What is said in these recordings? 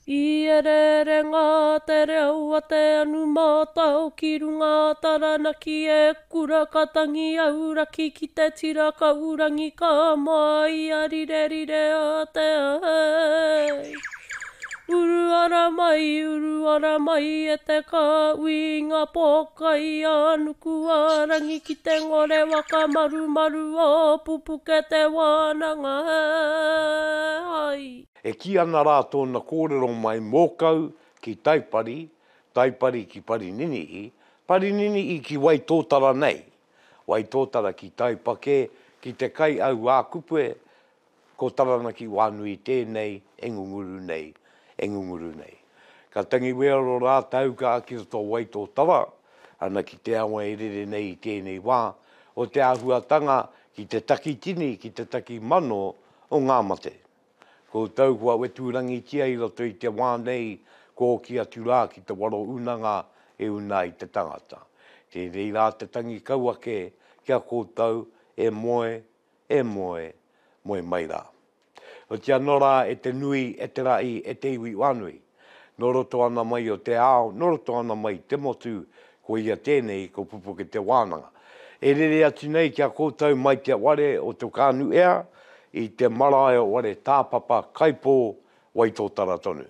I ereere ngā te reo a te anu mātao ki runga a Taranaki e kura ka tangi auraki ki te tira kaurangi ka moa i a rirerire a te ai. Uru ara mai, uru ara mai e te kāhui i ngā pōkai a nuku a rangi ki te ngore waka marumaru o Pupuke te wānanga hai. E kī ana rā tōna kōrero mai Mōkau ki Taipari, Taipari ki Parininihi, Parininihi ki Waitōtara nei, Waitōtara ki Taipakē, ki te kai au-ā-kupue, ko Taranaki Wānui tēnei e ngunguru nei, e ngunguru nei. Ka tangi wheoro rātou ka ki roto o Waitōtara, ana ki te awa e rere nei i tēnei wā, o te āhuatanga ki te takitini, ki te takimano o ngā mate. Koutou kua wetūrangitia i roto i te wā nei, kua oki atu rā ki te waro unanga e una ai te tangata. Tēnei rā te tangi kau ake ki a koutou e moe, e moe, moe mai rā. Oti anō rā e te nui, e te rahi, e te iwi whānui. Nō roto ana mai o te ao, nō roto ana mai i te motu, koia tēnei ko Pupuke Te Wānanga. E rere atu nei ki a koutou mai te ware o Tokaanu-ea, i te marae o Ware Tāpapa, Kaipō, Waitōtara tonu.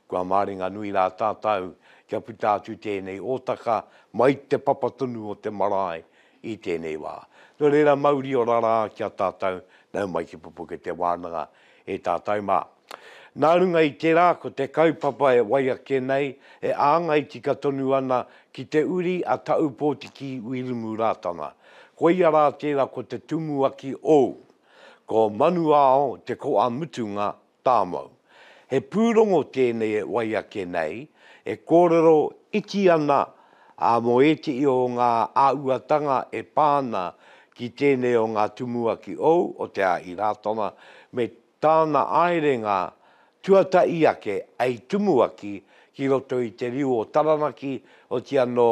Kua māringanui rā tātou kia puta atu tēnei ōtaka mai te papa tonu o te marae i tēnei wā. Nō reira mauri ora rā ki a tātou, nau mai ki Pupuke Te Wānanga e tātou mā. Nā runga i tērā, ko te kaupapa e wai ake nei, e āngai tika tonu ana ki te uri a Taupōtiki Wiremu Rātana. Koia rā tērā ko te tumuaki ou. Ko Manuao te koa mutunga tāmau. He pūrongo tēnei e wai ake nei, e kōrero iti ana ā, mō ētehi o ngā āhuatanga e pā ana ki tēnei o ngā tumuaki ou o Te Āhi Rātana me Tāna aerenga tuatahi ake hei tumuaki ki roto i te riu o Taranaki, oti anō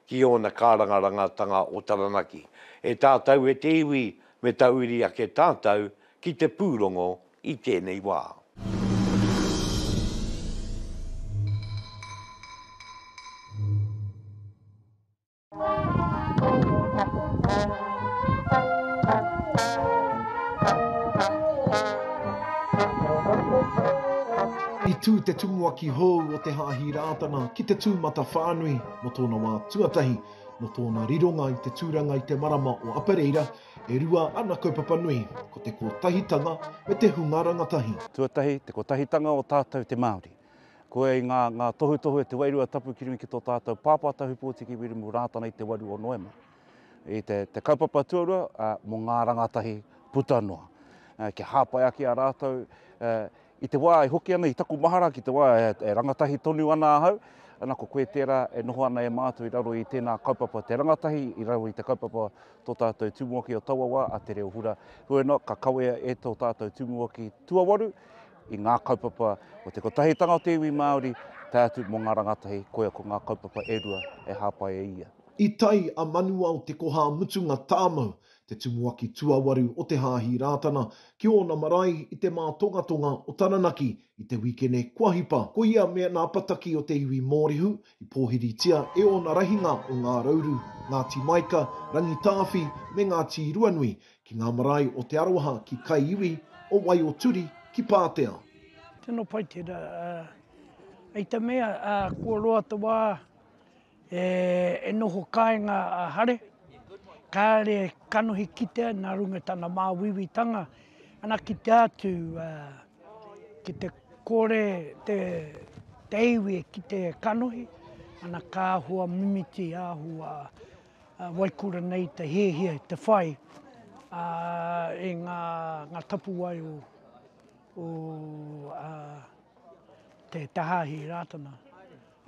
ki ōna kārangarangatanga o Taranaki. E tātou e te iwi, me tauiri ake tātou ki te pūrongo i tēnei wā. I tū te tumuaki hou o Te Hāhi Rātana ki te tūmatawhānui mō tōna wā tuatahi, nō tōna rironga i te tūranga i te marama o Apereira, e rua ana kaupapa nui, ko te kotahitanga me te hunga rangatahi. Tuatahi, te kotahitanga o tātou te Māori. Koe i ngā, ngā tohutohu e te Wairua Tapu ki runga ki tō tātou Pāpā Tahupōtiki Wiremu Rātana i te waru o Noema. I te, te kaupapa tuarua, ā, mō ngā rangatahi puta noa. Ā, kia hāpai ake a rātou, ā, i te wā e hoki ana i taku mahara ki te wā e, e rangatahi tonu ana ahau, ana ko koe tērā e noho ana e mātou i raro i tēnā kaupapa te rangatahi, i raro i te kaupapa tō tātou tumuaki o taua wā a Te Reo Hura. Heoi anō, ka kawea e tō tātou tumuaki tuawaru, i ngā kaupapa o te kotahitanga o te iwi Māori, tae atu mō ngā rangatahi, koia ko ngā kaupapa e rua e hāpai e ia. I tae a Manuao Te Koha-a-Mutunga Tāmau, te tumuaki tuawaru o Te Hāhi Rātana, ki ōna marae i te mātongatonga o Taranaki i te wīkene kua hipa. Ko ia me ana apataki o te iwi Mōrehu i pōhiritia e ōna rahinga o Ngā Rauru, Ngāti Maika, Rangitāwhi me Ngāti Ruanui Ki ngā marae o Te Aroha ki Kaiiwi, o Waioturi ki Pātea. Tino pai tera. I te mea kua roa te wā e noho kāinga a Hare, kāre kanohi kitea nā runga i tana māuiuitanga, ana kitea atu ki te kore te iwi e kite kanohi, ana ka āhua mimiti, āhua Waikura nei te hiahia i te whai i ngā tapuwae o te Hāhi Rātana,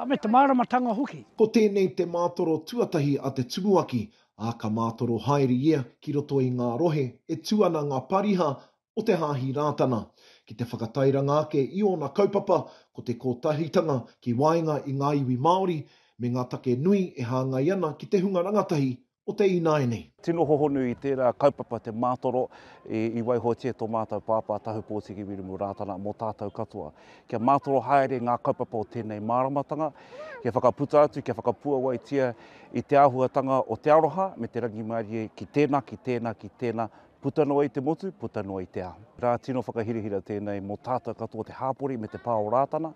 me te māramatanga hoki. Ko tēnei te mātoro tuatahi a te tumuaki, ā, ka mātoro haere ia ki roto i ngā rohe e tū ana ngā pariha o Te Hāhi Rātana, ki te whakatairanga ake i ōna kaupapa ko te kotahitanga ki waenga i ngā iwi Māori me ngā take nui e hāngai ana ki te hunga rangatahi o. o te ināianei. Tino hohonu i tērā kaupapa te mātoro i waihotia tō mātou pāpā Tahu Pōtiki Wiremu Rātana mō tātou katoa. Kia mātoro haere ngā kaupapa o tēnei māramatanga, kia whakaputa atu, kia whakapuawaitia i te āhuatanga o te aroha me te rangimārie ki tēnā, ki tēnā, ki tēnā, puta noa i te motu, puta noa i te ao. Rā tino whakahirahira tēnei mō tātou katoa te hāpori me te pā o Rātana,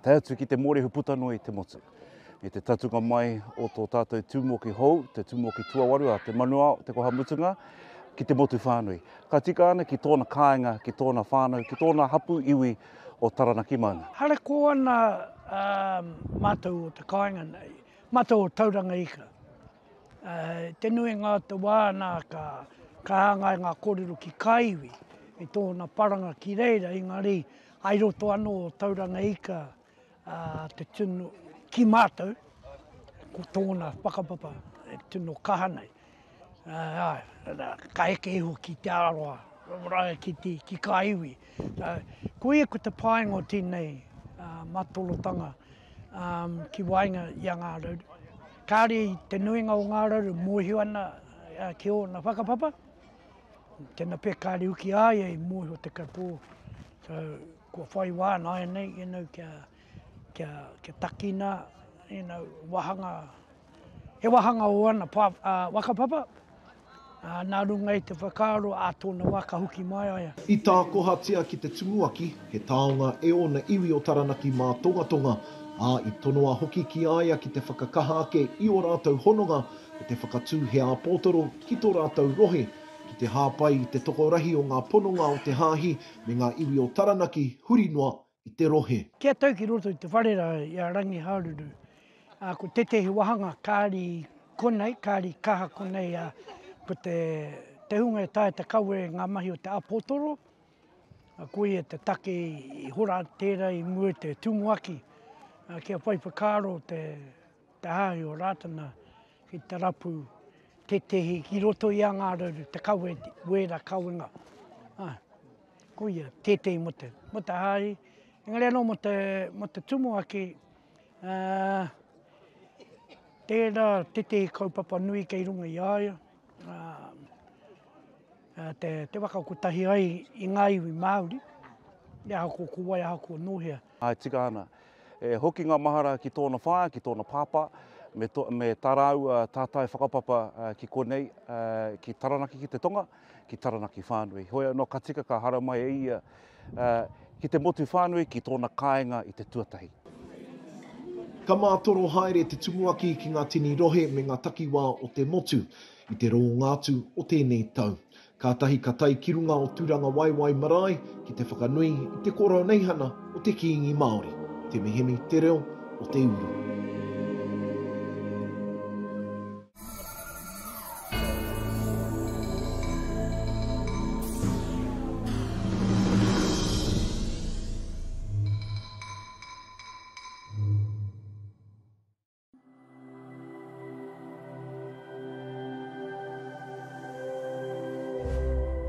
tae atu ki te mōrehu puta noa i te motu. Me te tatunga mai o tō tātou tūmoki hou, te tūmoki tuawaru a Te Manuao, Te Koha Mutunga, ki te motu whānui. Ka tika ana ki tōna kāinga, ki tōna whānau, ki tōna hapū iwi o Taranaki maunga. Hareko ana mātou o te kāinga nei, mātou o Tauranga Ika. Te nuinga o te wā nā ka hāngai ngā kōrero ki kā iwi i tōna paranga ki reira, engari ai roto anō o Tauranga Ika te tino ki mātou, ko tōna whakapapa e tino kaha nei. Āe, ka eke iho ki Te Araroa, ki, te, ki kā iwi. Koia ko te painga o tēnei matorotanga ki waenga i a Ngā Rauru. Kāre i te nuinga o Ngā Rauru mōhio ana ki ōna whakapapa, tēnā pea kāre uki a ia i mōhio te katoa. So, kua whai wā nāianei, you know, kia, kia, kia takina, you know, wahanga, he wahanga o ana pā, uh, whakapapa, uh, nā runga i te whakaaro ā tōna wā ka hoki mai a ia. I tākohatia ki te tumuaki, he taonga e ōna iwi o Taranaki mātongatonga, ā, i tonoa hoki ki a ia ki te whakakaha ake i ō rātou hononga me te whakatū he āpōtoro ki tō rātou rohe, ki te hāpai i te tokorahi o ngā pononga o te Hāhi me ngā iwi o Taranaki huri noa i te rohe. Kia tau ki roto i te whare rā i a Rangiharuru, ā, ko tētehi wāhanga kāri konei, kāri kaha konei, ā, ko te, te hunga e taea te kawe ngā mahi o te āpōtoro, ā, koia te take i hora tērā i mua i te tumuaki, ā, kia whai whakaaro te, te Hāhi o Rātana ki te rapu tētehi ki roto i a Ngā Rauru, te kawe wēra kawenga. Ā, koia tētehi mō te, mō te hāhi, engari anō mō te, mō te tumuaki, ā, tērā tētehi kaupapa nui kei runga i a ia, ā, te, te waka kotahi ai i ngā iwi Māori, ahakoa ko wai, ahakoa nō hea. Āe, tika ana. E hoki ngā mahara ki tōna whaea, ki tōna pāpā, me, to, me tā rāua tātai whakapapa ki konei, ki Taranaki ki te tonga, ki Taranaki whānui. Hoi anō ka tika ka haramai e ia ki te motu whānui, ki tōna kāinga i te tuatahi. Ka mātoro haere te tumuaki ki ngā tini rohe me ngā takiwā o te motu i te roonga atu o tēnei tau. Kātahi ka tae ki runga o Turangawaewae marae ki te whakanui i te koroneihana o te Kīngi Māori, Te Mihemi Te Reo o te Uru.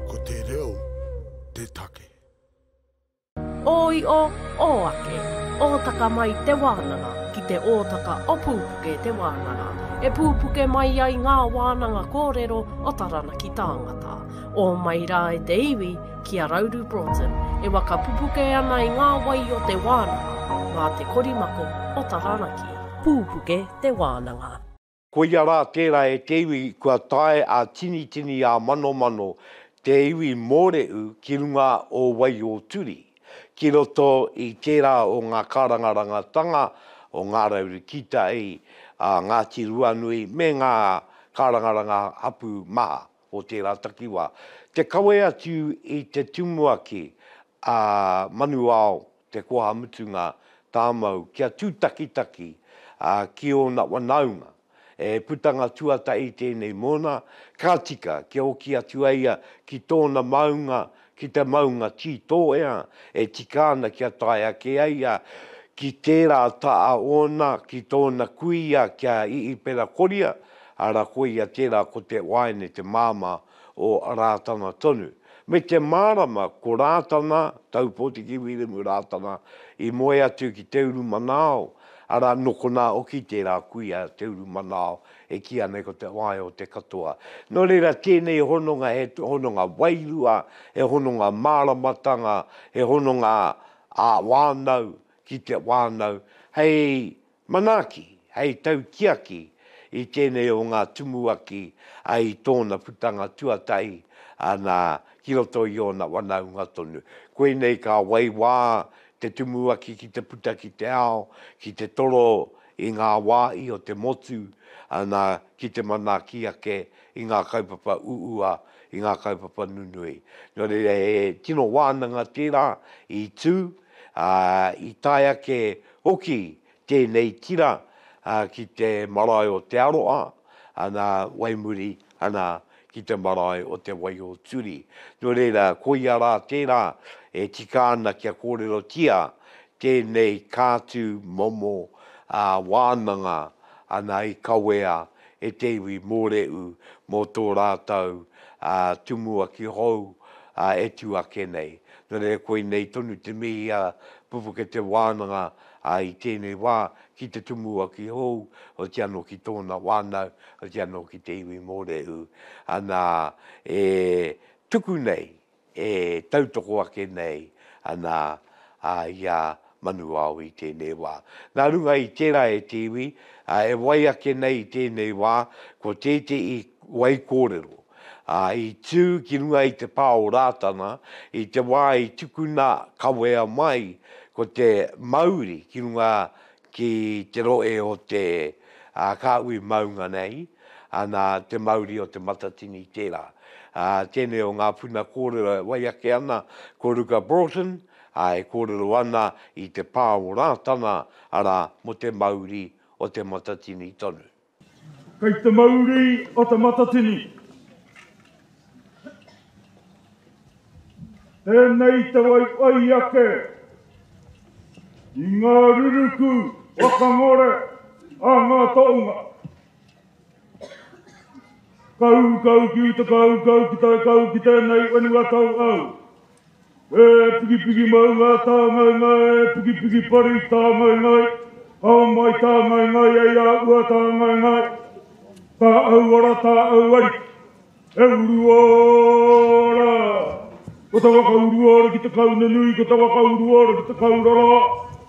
Ko te reo te take. Ō io, ō ake, ōtaka mai te wānanga ki te ōtaka o Pūpuke te wānanga, e pūpuke mai ai ngā wānanga kōrero o Taranaki tāngata. Ō mai rā e te iwi ki a Rauru Broughton e waka pupuke ana i ngā wai o te wānanga mā te korimako o Taranaki. Pūpuke te wānanga. Koia rā tērā e te iwi kua tae a tinitini ā manomano te iwi Mōrehu ki runga o Waioturi, ki roto i tērā o ngā kārangarangatanga o Ngā Rauru Kītai, a Ngāti Ruanui me ngā kārangaranga hapū maha o tērā takiwā. Te kawe atu i te tumuaki a Manuao te koha mutunga tāmau kia tūtakitaki ki ōna wanaunga. E putanga tuatahi tēnei mōna, ka tika kia oki atu ai ia ki tōna maunga, ki te maunga Tītōea, e tika ana kia tae ake ai ia ki tērā taha ōna, ki tōna kuia kia Ihipera Koria, arā ko ia tērā ko te waeine te māmā o Rātana tonu. Me te mārama ko Rātana, Taupōtiki Wiremu Rātana, i moe atu ki Te Uru Manao, arā, nō konā hoki tērā kuia Te Uru Manao e kīia nei ko te wae o te katoa. Nō reira, tēnei hononga he hononga wairua, he hononga māramatanga, he hononga ā-whānau ki te whānau, hei Manaaki, hei tautiaki i tēnei o ngā tumuaki a i tōna putanga tuatahi, ana, ki roto i ōna wanaunga tonu. Koinei ka wai wā te tumuaki ki te puta ki te ao, ki te toro i ngā wāhi o te motu, ana, ki te manaaki ake i ngā kaupapa uua, i ngā kaupapa nunui. Nō reira, he tino wānanga tērā i tū, ā, i tae ake hoki tēnei tira ki te marae o Te Aroha, ana, Waimuri, ana, ki te marae o Te Wai-o-Turi. Nō reira, koia rā tērā e tika ana kia kōrerotia tēnei kātū momo wānanga ana i kawea e te iwi Mōrehu mō tō rātou tumuaki hou e tū ake nei. Nō reira, koinei tonu te mihi a Pupuke Te Wānanga i tēnei wā ki te tumuaki hou, oti anō ki tōna whānau, oti anō ki te iwi Mōrehu, ana, e tuku nei e tautoko ake nei ana i a Manuao i tēnei wā. Nā runga i tērā e te iwi, e wai ake nei i tēnei wā, ko tētehi wai kōrero, i tū ki runga i te pā o Rātana, i te wā i tukuna kawea mai ko te mauri ki runga ki te rohe o te kāhui maunga nei, ana, te mauri o Te Matatini tērā. Ā, tēnei o ngā puna kōrero e wai ake ana ko Ruka Broughton, ā, e kōrero ana i te pā o Rātana, arā, mō te mauri o Te Matatini tonu. Kei te mauri o Te Matatini. Tēnei te waiwai ake i ngā ruruku whakangore a ngā tohunga. Kau, kau ki uta, kau, kau ki tai, kau ki tēnei whenua tau au. E pikipiki maunga tāngaengae, e pikipiki pari tāngaengae, ao mai tāngaengae, ei a ua tāngaengae, tā auara, tā auariki. E Uruora! Ko ta waka Uruora ki te Kaunanui, ko ta waka Uruora ki te Kaurara,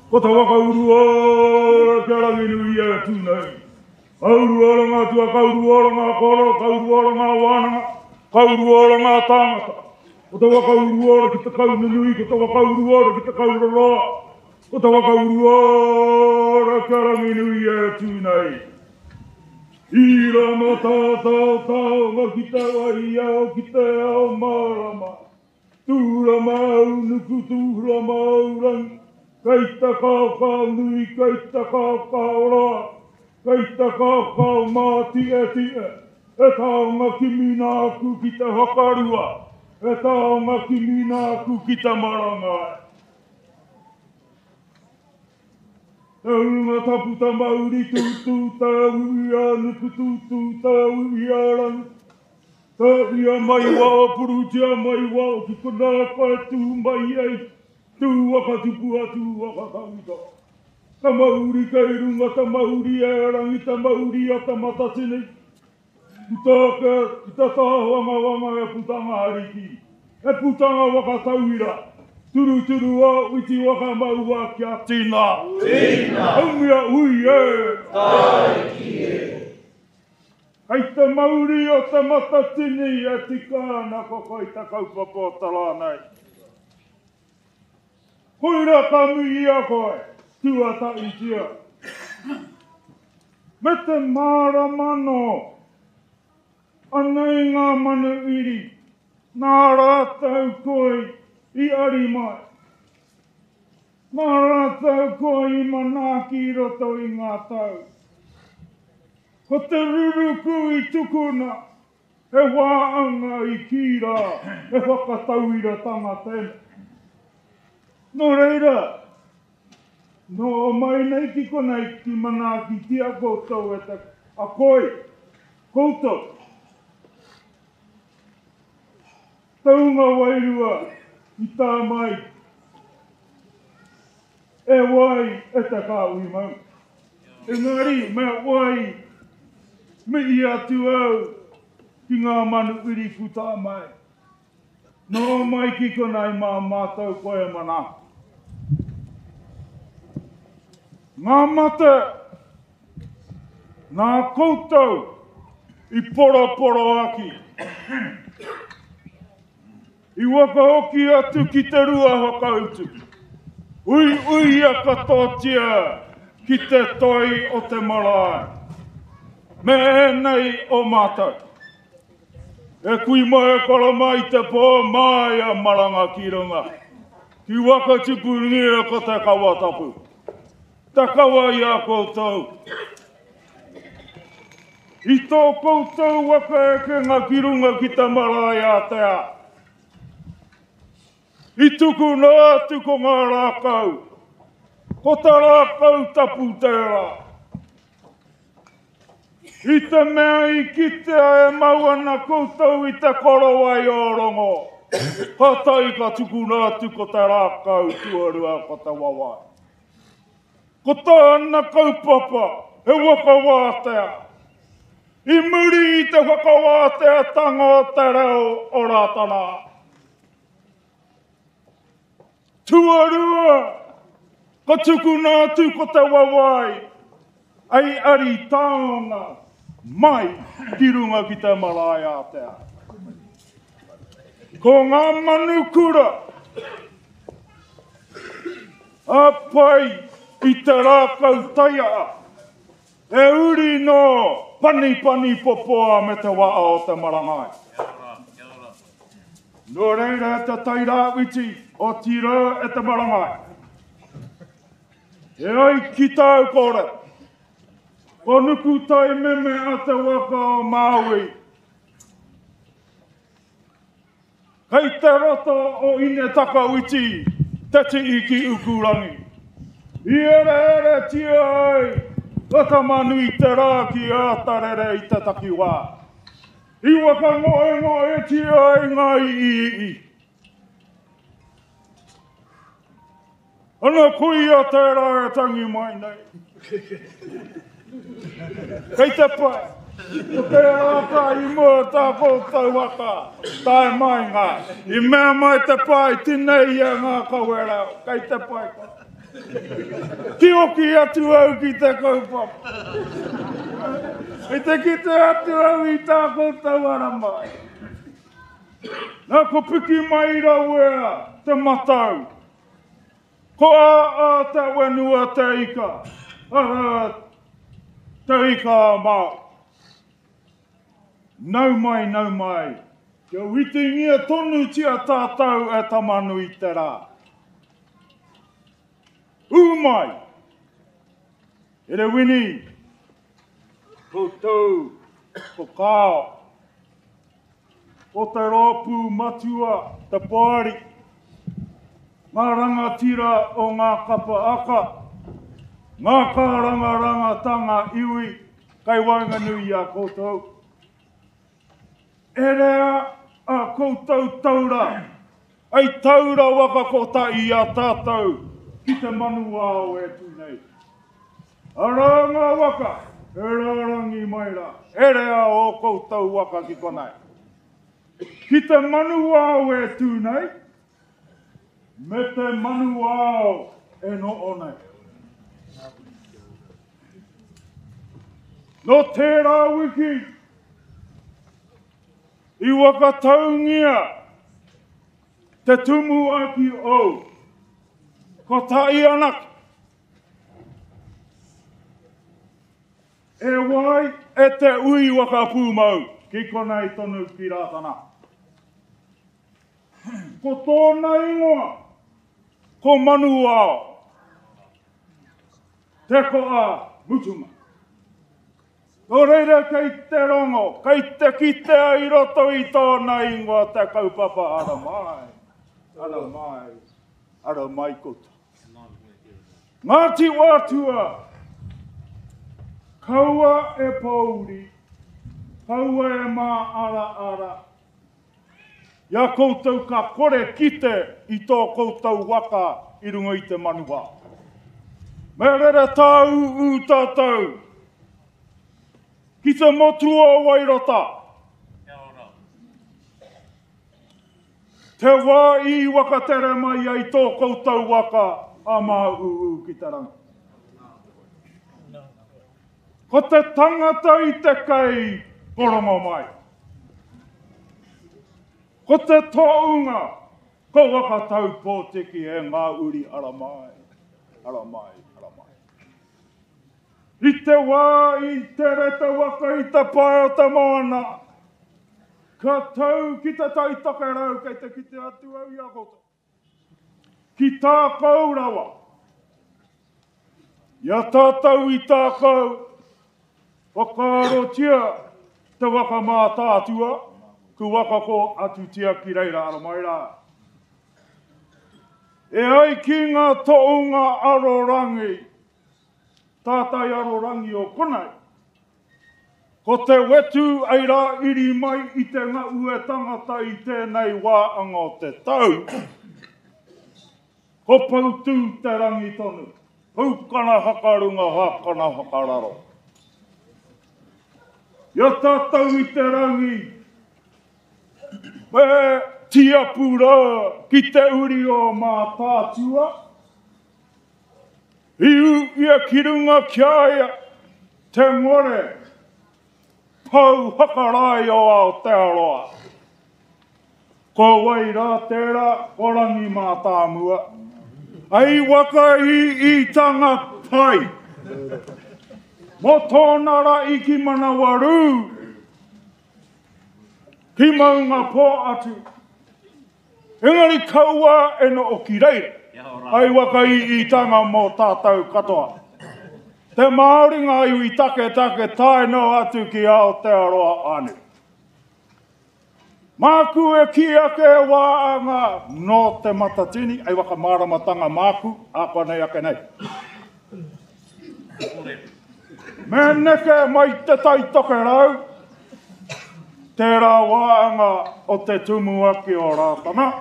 ko ta waka Uruora ki a Ranginui e tū nei. Ka Uruora ngā tua, ka Uruora ngā kōrero, ka Uruora ngā wānanga, ka Uruora ngā tāngata. Ko ta waka Uruora ki te Kaunanui, ko ta waka Uruora ki te Kaurara, ko ta waka Uruora ki a Ranginui e tū nei. I rama tātao taonga ki te wai ao ki te ao mārama. Tūrama au nuku tūrama au rangi, kei te kaokao nui kei te kaokao roa, kei te kaokao māti'eti'e, he taonga kimi nāku ki te whakarua, he taonga kimi nāku ki te marangai. Te urunga tapu ta mauri tūtū ta uia nuku tūtū ta uia rangi Ta uia mai wao purutia mai wao ki konā koe tū mai ai Tū waka tupua tū waka tangita Ta mauri kei runga ta mauri e rangi ta mauri a ta matatini Puta ake ki te tāwangawanga e putanga ariki, e putanga waka tauira, turuturu a witi waka maua kia tina. Tina! Haumia ui e! Tāiki e! Kei te mauri o Te Matatini e tika ana ko koe te kaupapa o te rā nei. Koira ka mihi a koe, tuatahitia. Me te mārama anō, anei ngā manu iri, nā rātou koe i ari mai, nā rātou koe i manaaki i roto i ngā tau. Ko te ruruku i tukuna, he wāanga i kī rā, he whakatauiratanga tēnei. Nō reira, Noho mai nei ki konei ki manaakitia koutou e te a koi, koutou. Taunga wairua i tā mai e wai e te kāhui maunga. Engari me wai mihi atu au ki ngā manu iri puta mai. Noho mai ki konei mā mātou koe e manaaki. Ngā mate nā koutou i poroporoaki, i whakahoki atu ki te rua whakautu, uiuia katoatia ki te toi o te marae, me ēnei o mātou. E kui mai e koro mai te pō māia maranga ki runga. Ki waka tipungia ko te kawa tapu. Te kawa i a koutou. I tō koutou waka ekenga ki runga ki te marae ātea. I tukuna atu ko ngā rākau. Ko te rākau tapu tērā. I te mea i kitea e mau ana koutou i te korowai o Rongo, kātahi ka tukuna atu ko te rākau tuarua ko te wawae. Ko tāna kaupapa he waka wātea. I muri i te whakawāteatanga o te reo o Rātana. Tuarua, ka tukuna atu ko te wawae hei ari taonga mai ki runga ki te marae ātea. Ko ngā manu kura a pai i te rākau taiaa He uri nō Panipani Popoa me te waa o te marangai. Nō reira e te Tairāwhiti, otirā e te marangai. E ai ki tāu kōrero, ko Nukutaimeme a te waka o Māui. Kei te roto o Inetakauiti te tii ki Ukurangi. I ereeretia ai a Tamanuiterā ki Ātarere i te takiwā. I whakangoengoetia ai ngā iiii. Ana koia tērā e tangi mai nei. Kei te pai. Ko tērā ka i mua tā koutou waka, tae mai ngā. I mea mai te pai, tinei ia ngā kawerau. Kei te pai koe. Tioki atu au ki te kaupapa. I te kite atu au i tā koutou ara mai. Nā, ko piki mai rawea te matau. Ko aa te wenua te ika, arā, te ika a Māui. Nau mai, nau mai, kia whitingia tonutia tātou e Tamanuiterā. Ū mai! Herewini, koutou ko Kao, ko te rōpū matua, te poari, ngā rangatira o ngā kapa aka, ngā kārangarangatanga iwi kei waenganui i a koutou. E rea a koutou taura hei taura waka kotahi i a tātou ki te manuao e tū nei. Arā ngā waka e rārangi mai rā, e rea ō koutou waka ki konei. Ki te manuao e tū nei, me te manuao e noho nei. Nō tērā wiki, i whakataungia te tumuaki ou, ko Ta'i anake. E wai e te ui waka pūmau ki konei tonu ki Rātana. Ko tōna ingoa, ko Manuao, te koa mutunga. Nō reira kei te rongo, kei te kitea i roto i tōna ingoa te kaupapa ara mai, ara mai, ara mai koutou. Ngāti Wātua, kaua e pōuri, kaua e māaraara. I a koutou ka kore kite i tō koutou waka i runga i te manuhā. Me rere tāūū tātou ki te motu o Wairota. Te wā i wakatere mai ai tō koutou waka a Māūū ki te rangi. Ko te tangata i te kai ko Rongomai. Ko te tohunga ko Wakataupōtiki e ngā uri ara mai, ara mai, ara mai. I te wā i tere te waka i te pae o te moana, ka tau ki te Tai Tokerau kei te kite atu au i a koutou. Ki tākou rawa. I a tātou i tākou, whakaarotia te waka mātātua, ku waka ko atutia ki reira ara mai rā. E ai ki ngā tohunga arorangi, tātai arorangi o konei, Ko te wetu ei rā iri mai i te ngaue tangata i tēnei wā anga o te tau, ko Poutū te rangi tonu, pūkana whakarunga, hākana whakararo. I a tātou i te rangi, me tiapu rā ki te uri o Mātaatua, I ū ia ki runga ki a ia te ngore pou whakarae o Aotearoa. Ko wai rā tērā, ko Rangi Mātāmua. Hei waka i i tanga pai. Mō tōna ra'i ki Manawarū, ki Maungapō atu. Engari kaua e noho ki reira, hai whakaiitanga mō tātou katoa. Te Māori ngā iwi taketake tae noa atu ki Aotearoa anu. Māku e kī ake e wā anga nō Te Matatini, hei whakamāramatanga māku, ākuanei ake nei. Me neke mai Te Tai Tokerau, tērā wāanga o te tumuaki o Rātana,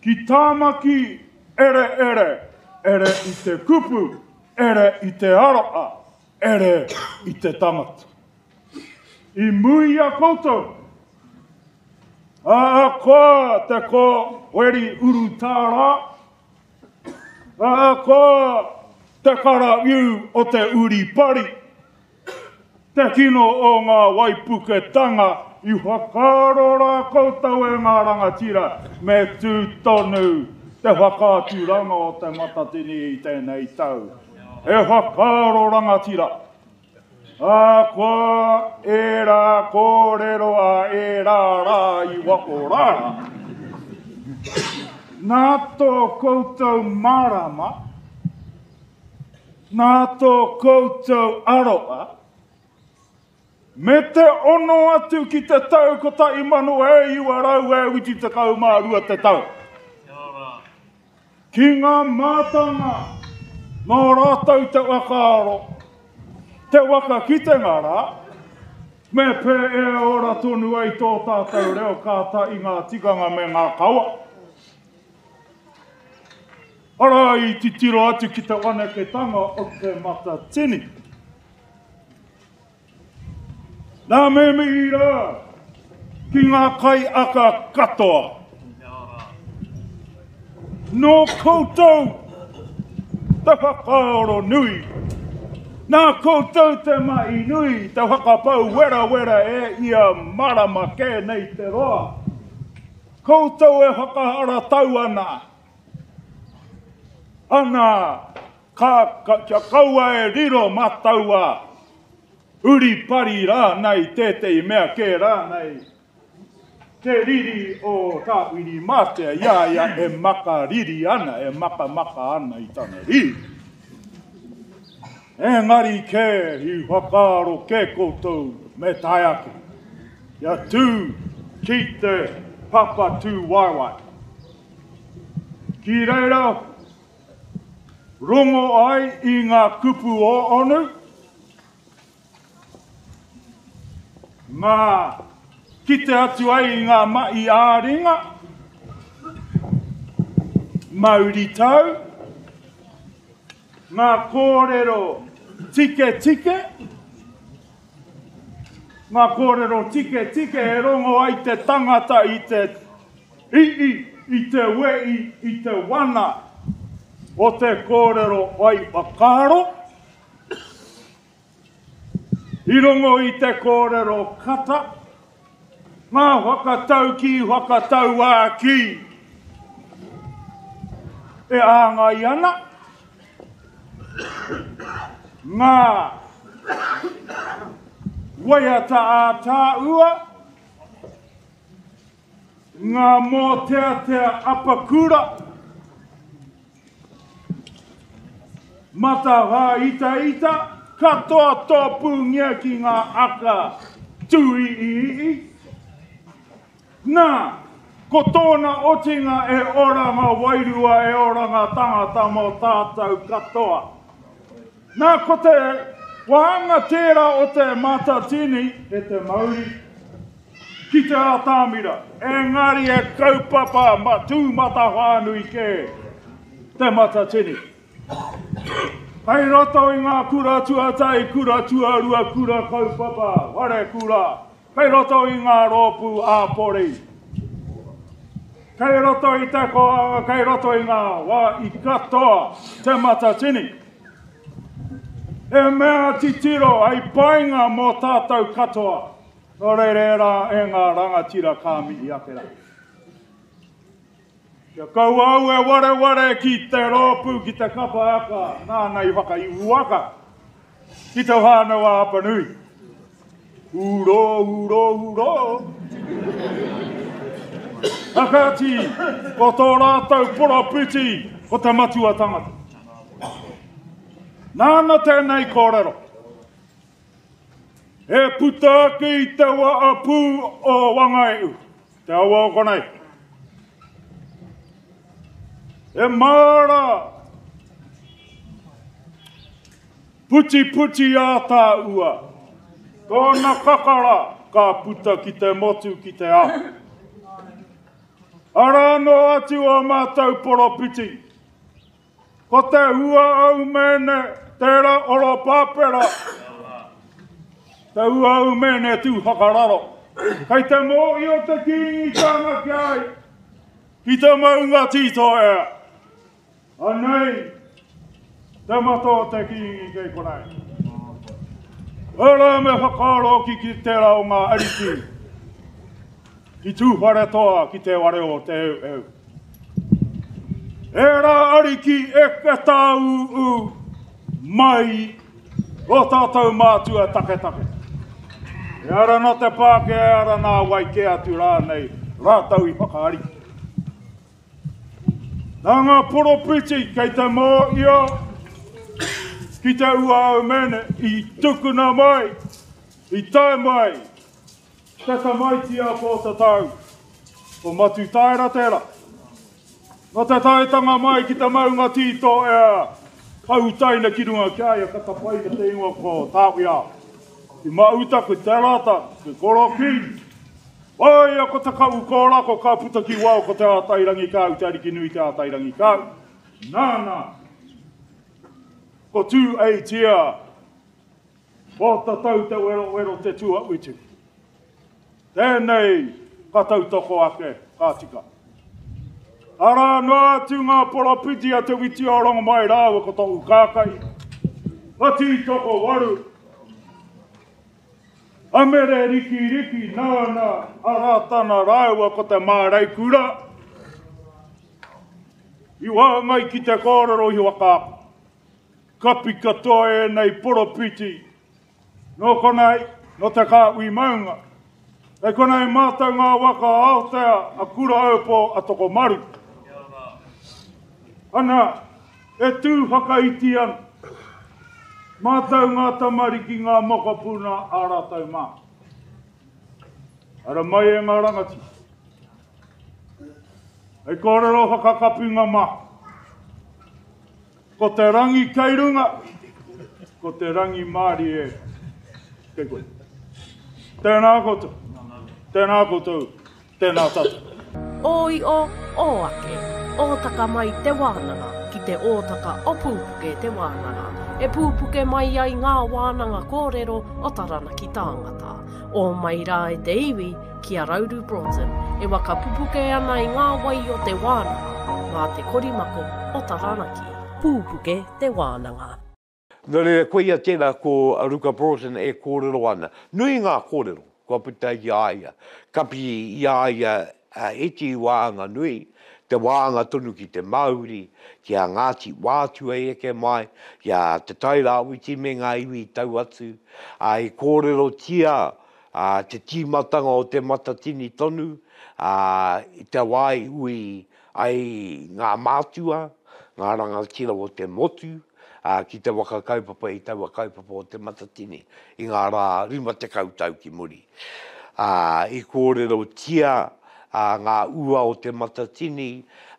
ki Tāmaki ereere, ere i te kupu, ere i te aroha, ere i te tangata. I muia koutou, ahakoa te kōweri urutā rā, Ahakoa te karawhiu o te uri pari, te kino o ngā waipuketanga i whakaaro rā koutou e ngā rangatira me tū tonu te whakaaturanga o Te Matatini i tēnei tau. He whakaaro rangatira. Ahakoa ērā kōrero a ērā rā i waho rā, nā tō koutou mārama, nā tō koutou aroha, me te ono atu ki te tau 1972 te tau. Ki ngā mātanga nō rātou te whakaaro, te waka kitenga rā, me pē e ora tonu ai tō tātou reo kāta i ngā tikanga me ngā kawa. Arā i titiro atu ki te waneketanga o Te Matatini. Nā me mihi rā ki ngā kaiaka katoa. Nō koutou te whakaaro nui. Nā koutou te mahi nui, te whakapau werawera e ia marama kē nei te roa. Koutou e whakaharatau ana. Ana, ka, ka, kia kaua e riro mā taua uri pari rānei tētehi mea kē rānei, te riri o Tāwhirimātea i a ia e makariri ana, e makamaka ana i tana riri. Engari kē i whakaaro kē koutou me tae ake, kia tū ki te papa tūwaewae. Ki reira Rongo ai i ngā kupu ō-onu, ngā Kite atu ai i ngā mahi ā-ringa, mauritau, ngā kōrero tiketike, ngā kōrero tiketike e rongo ai te tangata i te ii, i te wehi, i te wana o te kōrero whai whakaaro. I rongo i te kōrero kata, ngā whakataukī whakatauākī e āngai ana, ngā waiata ā-tāua, ngā mōteatea apakura, Matawhāitaita, katoa tōpūngia ki ngā aka tūiiii. Nā, ko tōna otinga e oranga wairua, e oranga tangata mō tātou katoa. Nā, ko te wāhanga tērā o te Matatini e te mauri ki te atamira, engari he kaupapa tūmatawhānui kē te Matatini. Kei roto i ngā kura tuatahi, kura tuarua, kura kaupapa, wharekura, kei roto i ngā rōpū ā-pori, kei roto i te koanga, kei roto i ngā wā i katoa te Matatini. He mea titiro hei painga mō tātou katoa, nō reira e rā e ngā rangatira ka mihi ake rā. Kia kaua au e wareware ki te rōpū ki te kapa aka nāna i whakaihuwaka ki te whānau a Apanui. Uro, uro, uro. A kāti, ko tō rātou poropiti, ko te matua tangata. Nāna tēnei kōrero. E puta ake i te waapū o Wangaeu, te awa o konei. E māra putiputi ātāua, tōna kakara ka puta ki te motu ki te ao. Arā noa atu ō mātou poropiti, Ko te hua aumene tērā oro pāpera, te hua aumene tū whakararo. Kei te mōhio te Kīngitanga ki a ia, ki te maunga tītoea. Anei te mata o te Kīngi kei konei. Arā me whakaaro ki ki tērā o ngā ariki, ki Tūwharetoa, ki Te Ware o Te Heuheu. Ērā ariki e tāūū mai o tātou mātua taketake. E ara nā te Pākehā, e ara nā wai kē atu rānei rātou i whakaariki. Nā ngā poropiti kei te mōhio ki te ua aumene i tukuna mai, i tae mai Te tamaiti a Pōtatau, ko Matutaera tērā. Nō te taetanga mai ki te maunga tītoea, ka utaina ki runga ki a ia, ka tapaina te ingoa ko Tāwhiao. Ki Māuta, ki Te Rata, ki Korokī. Whāia ko Te Kahu Kōrako ka puta ki wao ko Te Ātairangikāhu, Te Arikinui Te Ātairangikāhu. Nāna, ko Tū-eitia. Pōtatau te werowero te tuautu. Tēnei ka tautoko ake, ka tika. Arā noa atu ngā poropiti a Te Witi o Rongomai rāua ko Tohu Kākai, a Tītokowaru, a Mere Rikiriki nāna a Rātana rāua ko Te Māreikura i whāngai ki te kōrero i whakaako. Kapi katoa ēnei poropiti nō konei, nō te kāhui maunga. Kei konei mātou ngā waka a Aotea, a Kuraopo, a Tokomaru. Ana, e tū whakaiti ana mātou ngā tamariki, ngā mokopuna a rātou mā. Ara mai e ngā rangatira. Hei kōrero whakakapinga māku. Ko te rangi kei runga, ko te rangimārie kei koe. Tēnā koutou. Tēnā koutou, tēnā tātou. Ō io, ō ake, ōtaka mai te wānanga ki te ōtaka o Pūpuke te wānanga, e pūpuke mai ai ngā wānanga kōrero o Taranaki tāngata. Ō mai rā e te iwi ki a Rauru Broughton e waka pupuke ana i ngā wai o te wānanga mā te korimako o Taranaki. Pūpuke te wānanga. Nō reira, koia tērā ko Ruka Broughton e kōrero ana. Nui ngā kōrero kua puta i a ia. Kapi i a ia iti wāanga nui, te wāanga tonu ki te Māori, ki a Ngāti Wātua i eke mai, ki a Te Tairāwhiti me ngā iwi i tau atu. Ā, i kōrerotia te tīmatanga o Te Matatini tonu, ā, i te wā i ui ai ngā mātua, ngā rangatira o te motu, ā, ki te waka kaupapa i taua kaupapa o Te Matatini i ngā rā 50 tau ki muri. Ā, i kōrerotia ā, ngā ua o Te Matatini,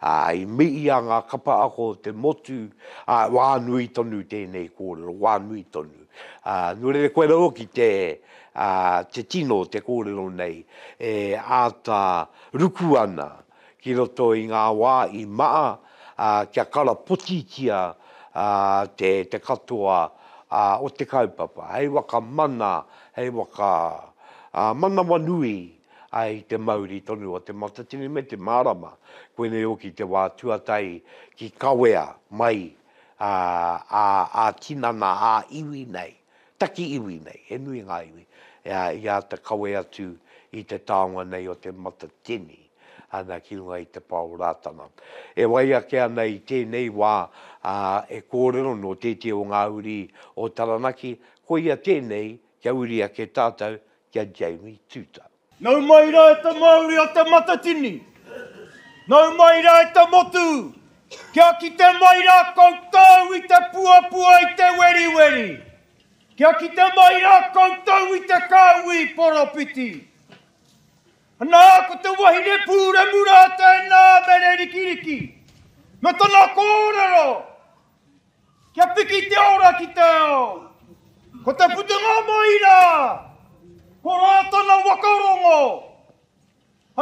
ā, i miia ngā kapa ako o te motu, ā, wā nui tonu tēnei kōrero, wā nui tonu. Ā, nō reira koe hoki te, ā, te tino o te kōrero nei e āta ruku ana ki roto i ngā wā i maa, ā, kia karapotitia te, te katoa o te kaupapa, hei waka mana, hei waka manawanui ai te mauri tonu o Te Matatini me te mārama, koinei hoki te wā tuatahi ki kawea mai ā, ā-tinana, ā-iwi nei, taki iwi nei, he nui ngā iwi, i āta kawe atu i te taonga nei o Te Matatini ana ki runga i te pao Rātana. E wai ake ana i tēnei wā, ā, e kōrero nō tētehi o ngā uri o Taranaki, koia tēnei kia uri ake tātou ki a Jamie Tuuta. Nau mai rā e te mauri o Te Matatini! Nau mai rā e te motu! Kia kite mai rā koutou i te puapua i te weriweri! Kia kite mai rā koutou i te kāhui poropiti! Anā, ko te wahine pūremu rā tēnā me Rerikiriki, me tana kōrero! Kia piki te ora ki te ao. Ko te putanga mai rā, ko Rātana waka rongo.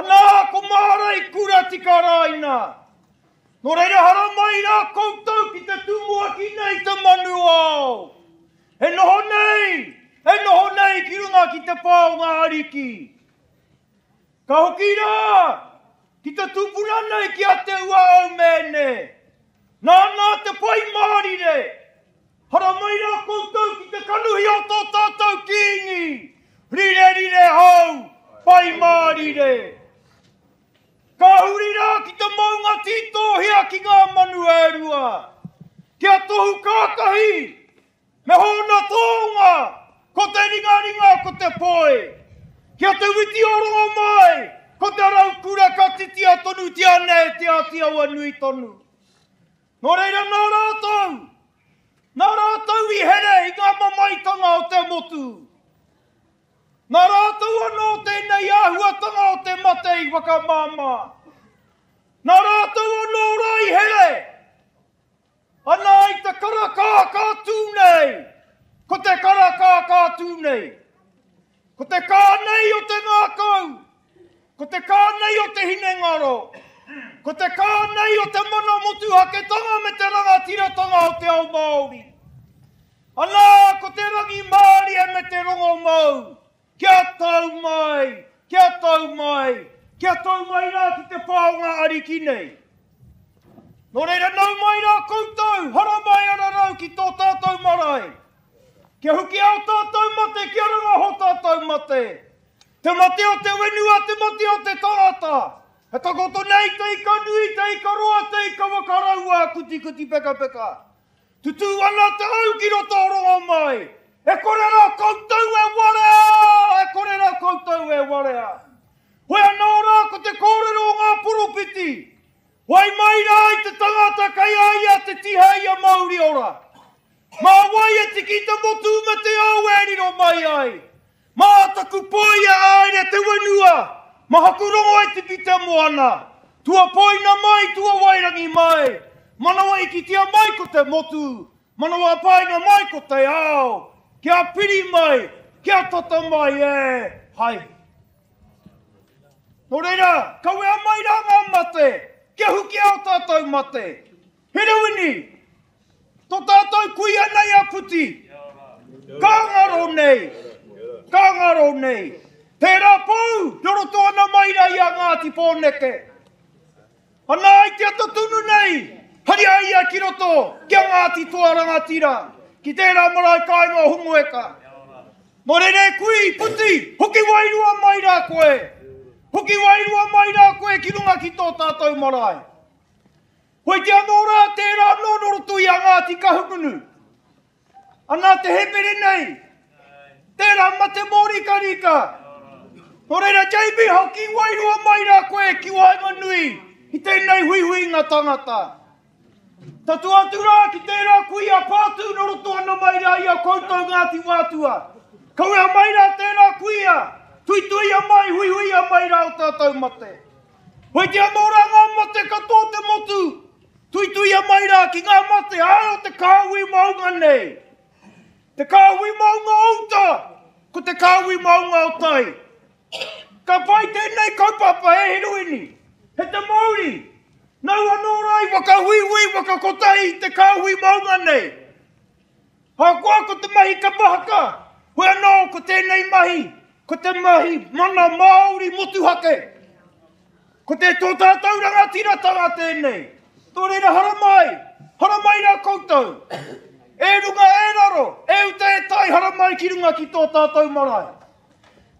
Anā, ko Māraikura Tikaraina. Nō reira haramai rā koutou ki te tumuaki nei te manu ao. E noho nei, e noho nei ki runga ki te pā o ngā ariki. Ka hoki rā ki te tupuna nei ki a Te Ua Aumēne. Nāna te Pai Mārire! Haramai rā koutou ki te kanohi o tō tātou Kīngi! Rirerire hou, Pai Mārire! Ka huri rā ki te maunga tītōhea ki ngā manu e rua, ki a Tohu Kākahi me hōna tōnga, ko te ringaringa, ko te poi. Ki a Te Witi o Rongomai, ko te raukura ka titia tonutia nei e Te Āti Awa nui tonu. Nō reira nā rātou, nā rātou i here i ngā mamaetanga o te motu. Nā rātou anō tēnei āhuatanga o te mate i whakamāmā. Nā rātou anō rā i here Ana i te karakā ka tū nei, ko te karakā ka tū nei. Ko te kā nei o te ngākau, ko te kā nei o te hinengaro, ko te kā nei o te mana motuhaketanga me te rangatiratanga o te ao Māori. Ana ko te rangimārie me te rongomau, Kia tau mai! Kia tau mai! Kia tau mai rā ki te pā o ngā ariki nei. Nō reira nau mai rā koutou, haramai ana rau ki tō tātou marae. Kia huki ao tātou mate, kia rangaho tātou mate. Te mate o te whenua, te mate o te tangata. E takoto nei te ika nui, te ika roa, te ika waka raua, kutikuti pekapeka. Tutū ana te au ki roto o Rongomai. E kore rā koutou e warea! E kore rā koutou e warea! Hoi anō rā ko te kōrero o ngā poropiti, Wai mai rā i te tangata kei a ia te tiha i a mauri ora. Mā wai e tiki te motu me te ao e riro mai ai? Mā taku poi e āere te whenua, mā haku rongo e tipi te moana. Tua poina mai, tua wairangi mai, manawa ikitia mai ko te motu, manawa painga mai ko te ao. Kia piri mai, kia tata mai e, haere. Nō reira, kawea mai rā ngā mate, kia hukia o tātou mate. Herewini, tō tātou kuia nei a Puti, ka ngaro nei, ka ngaro nei. Tērā pou, nō roto ana mai rā i a Ngāti Pōneke. Ana i te ata tonu nei, haria ia ki roto ki a Ngāti Toa Rangatira, ki tērā marae kāinga o Hongoeka. Nō reira e kui, Puti, hoki wairua mai rā koe! Hoki wairua mai rā koe ki runga ki tō tātou marae. Hoiti anō rā tērā anō nō roto i a Ngāti Kahungunu. Ana te hepere nei, tērā mate mōrikarika. Nō reira, JB, hoki wairua mai rā koe ki waenganui i tēnei huihuinga tangata. Tatū atu rā ki tērā kuia pātū nō roto ana mai rā i a koutou Ngāti Wātua. Kawea mai rā tērā kuia, tuituia mai, huihuia mai rā o tātou mate. Hoiti anō rā ngā mate katoa o te motu, tuituia mai rā ki ngā mate āe o te kāhui maunga nei. Te kāhui maunga o uta, ko te kāhui maunga o tai. Ka pai tēnei kaupapa e Heruini, he te mauri, nau anō rā i whakahuihui, whakakotahi i te kāhui maunga nei. Ahakoa ko te mahi kapa haka, hoi anō ko tēnei mahi, ko te mahi mana Māori motuhake. Ko te tō tātou rangatiratanga tēnei. Nō reira haramai, haramai rā koutou. E runga e raro, e uta e tai haramai ki runga ki tō tātou marae.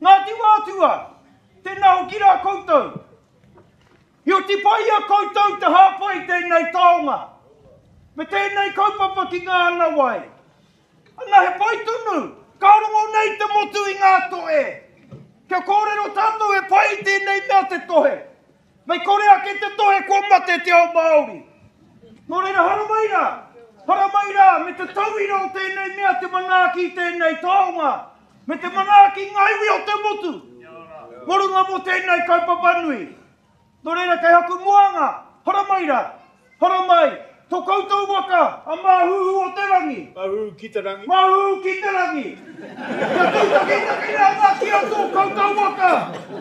Ngāti Wātua, tēnā hoki rā koutou. I oti pai i a koutou te hāpai i tēnei taonga, me tēnei kaupapa ki ngā ana wai. Ana he pai tonu, ka rongo nei te motu i ngā tohe. Kia kōrero tātou he pai i tēnei mea te tohe. Mei kore ake te tohe kua mate te ao Māori. Nō reira haramai rā, haramai rā me te tauira o tēnei mea te manaaki i tēnei taonga, me te manaaki ngā iwi o te motu. Mō runga mō tēnei kaupapa nui. Nō reira kei aku moanga, haramai rā, haramai, tō koutou waka a Māhuhu o te rangi. Māhuhu ki te rangi. Māhuhu ki te rangi. Kia tūtakitakina ngā ki a tō koutou waka,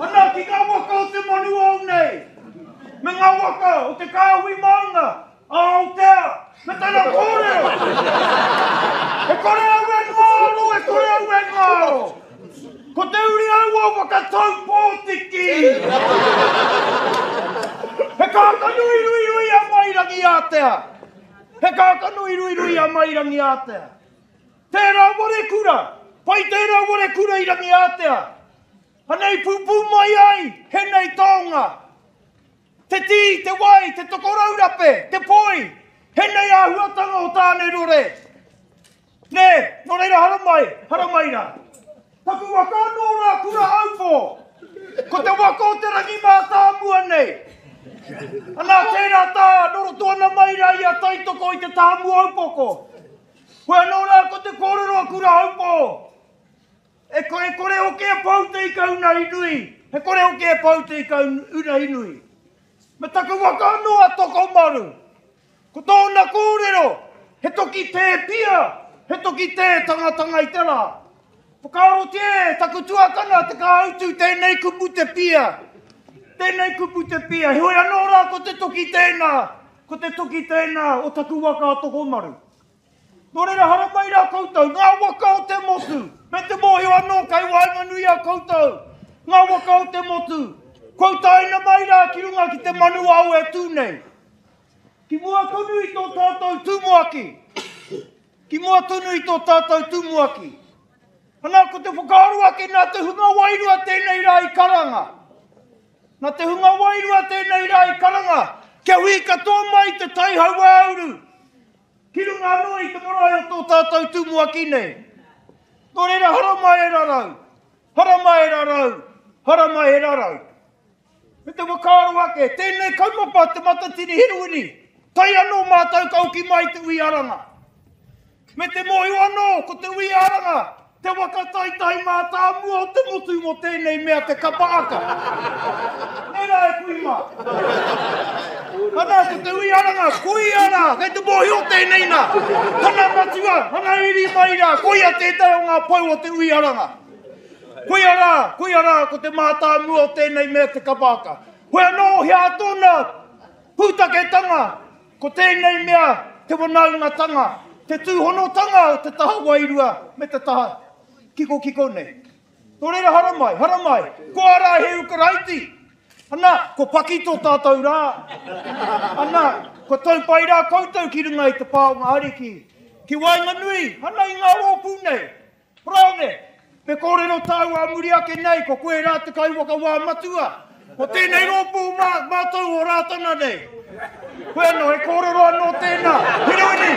ana ki ngā waka o te manu ao nei, me ngā waka o te kāhui maunga, a Aotea, me tana kōrero. E kore au e ngaro, e kore au e ngaro. Ko te uri au o Whakatau Pōtiki. He kākano i ruirui a Mairangi-ātea. He kākano i ruirui a Mairangi-ātea. Tērā warekura, pai tērā warekura i Rangiātea. Anei pūpū mai ai henei taonga. Te tī, te wai, te tokorourape, te poi, henei āhuatanga o Tānerore. Nē, nō reira haramai, haramai rā. Taku waka anō rā kura aupō. Ko te waka o te rangi mātāmua nei. Anā tērā tā, nō roto ana mai rā i a Taitoko i te tāmua upoko. Hoi anō rā ko te kōrero a Kura Aupō. E kore, kore hoki e pau te ika unahi nui. He kore hoki e pau te ika unahi nui. Me taku waka anō a Tokomaru. Ko tōna kōrero, he toki tē pia, he toki tē tangatanga i te rā. Whakaarotia e taku tuakana te kāutu tēnei kupu te pia. Tēnei kupu te pia. Heoi anō rā ko te toki tēnā, ko te toki tēnā o taku waka a Tokomaru. Nō reira haramai rā koutou, ngā waka o te motu, me te mōhio anō kei waenganui a koutou, ngā waka o te motu, kua utaina mai rā ki runga ki te manu ao e tū nei. Ki mua tonu i tō tātou tumuaki, ki mua tonu i tō tātou tumuaki. Ana ko te whakaaro ake nā te hunga wairua tēnei rā i karanga. Nā te hunga wairua tēnei rā i karanga, kia hui katoa mai te tai hauāuru, Ki runga anō i te marae o tō tātou tumuaki nei. Nō reira, haramai e rarau, haramai e rarau, haramai e rarau. Me te whakaaro ake, tēnei kaupapa Te Matatini Heroini, tae anō mātou ka hoki mai te ui aranga. Me te mōhio anō, ko te ui aranga, Te waka taitai mātāmua o te motu mō tēnei mea te kapa aka. Nē rā e kui mā. Ana, ko te ui aranga, koia rā, kei te mōhio tēnei nā. Tana matua, hana iri mai rā, koia tētahi o ngā pou o te ui aranga. Koia rā, koia rā ko te mātāmua o tēnei mea te kapa haka. Hoi anō he aha tōna pūtaketanga, ko tēnei mea te wanaungatanga, te tūhonotanga o te taha wairua me te taha kikokiko nei. Nō reira haramai, haramai, ko ara he Ukaraiti. Ana, ko paki tō tātou rā. Ana, kua tau pai rā koutou ki runga i te pā o ngā ariki. Ki waenganui, ana i ngā rōpū nei. Paraone, me kōrero tāu ā muri ake nei, ko koe rā te kaiwhakawā matua. Ko tēnei rōpū mā, mātou o Rātana nei. Koe anō, he kōrero anō tēnā. Hiruini!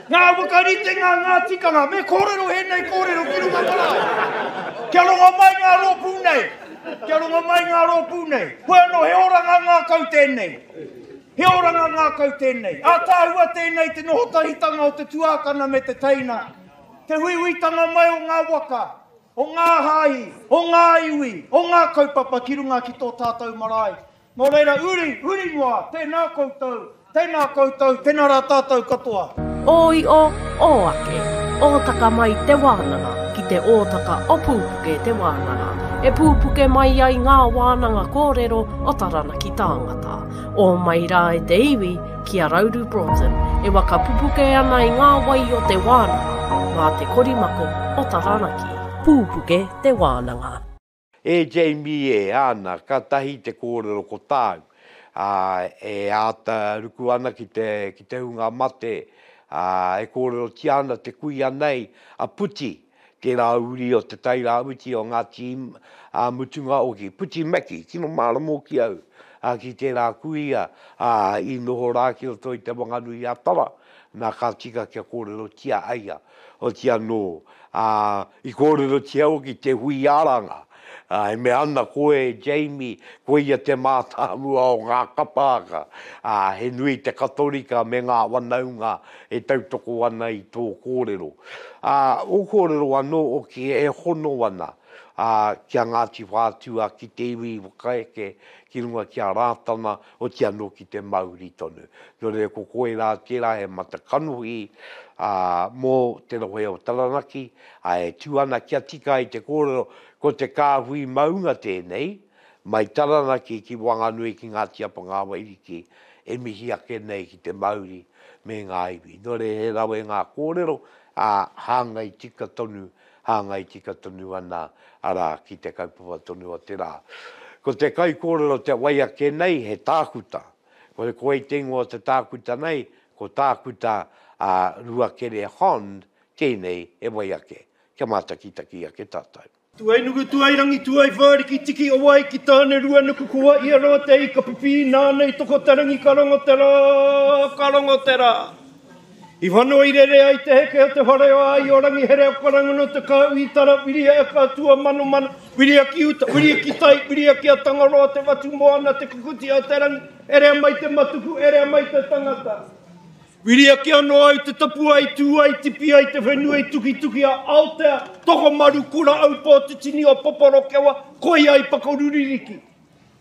Ngā whakaritenga, ngā tikanga, me kōrero hēnei kōrero ki runga marae. Kia rongo mai ngā rōpū nei. Kia rongo mai ngā rōpū nei. Koe anō, he oranga ngākau tēnei. He oranga ngākau tēnei. Ātaahua tēnei te noho tahitanga o te tuākana me te teina. Te huihuitanga mai o ngā waka, o ngā hāhi, o ngā iwi, o ngā kaupapa ki runga ki tō tātou marae. Nō reira, uri, huri noa, tēnā koutou, tēnā koutou, tēnā rā tātou katoa. Ō io, ō ake, ōtaka mai te wānanga ki te ōtaka o Pūpuke te wānanga, e pūpuke mai ai ngā wānanga kōrero o Taranaki tāngata. Ō mai rā e te iwi ki a Rauru Broughton e waka pupuke ana i ngā wai o te wānanga mā te korimako o Taranaki. Pūpuke te wānanga. E Jamie e, āna, kātahi te kōrero ko tāu, ā, e āta ruku ana ki te, ki te hunga mate, ā, e kōrerotia ana te kuia nei, a Puti, tērā uri o Te Tairāwhiti o Ngāti Mutunga Oki, Puti Mackie, tino mārama hoki au, ā, ki tērā kuia, ā, i noho rā ki roto i Te Wanganui-a-Tara, nā, ka tika kia kōrerotia a ia. Oti anō, ā, i kōrerotia hoki te hui aranga, ā, e mea ana koe e Jamie, koia te mātāmua o ngā kapa haka, ā, he nui te Katorika me ngā whanaunga e tautoko ana i tō kōrero. Ā, ō kōrero anō hoki e hono ana, ā, ki a Ngāti Whātua, ki te iwi i whakaeke ki runga ki a Rātana, oti anō ki te mauri tonu. Nō reira ko koe rā tērā he mata kanohi, ā, mō te rohe o Taranaki, ā, e tū ana kia tika ai te kōrero, ko te kāhui maunga tēnei, mai Taranaki ki Wanganui ki Ngāti Apa Ngāwairiki, e mihi ake nei ki te mauri me ngā iwi. Nō reira he rawe ngā kōrero, ā, hāngai tika tonu hāngai tika tonu ana, arā, ki te kaupapa tonu o te rā. Ko te kaikōrero te wai ake nei, he tākuta. Ko te koe te ingoa o te tākuta nei, ko Tākuta a Ruakere Hond tēnei e wai ake. Kia mātakitaki ake tātou. Tuainuku, tuairangi, tuaiwhāriki, tiki o wai ki tāne ruanuku ko a ia roa te ika pipī nāna i toko te rangi ka rongo te rā, ka rongo te rā. I whano i rere ai te heke o te whare o Āiorangi he reo karanga nō te kāhui tara whiria e ka tua manomano whiria ki uta, whiria ki tai, whiria ki a Tangaroa te whatu moana te kukuti o te rangi e rea mai te matuku e rea mai te tangata. Whiria ki anō au te tapua i tū ai tipi ai te whenua i tukituki a Aotea tokomaru kura aupō te tini o Poporokewa koia i Pakoruririki.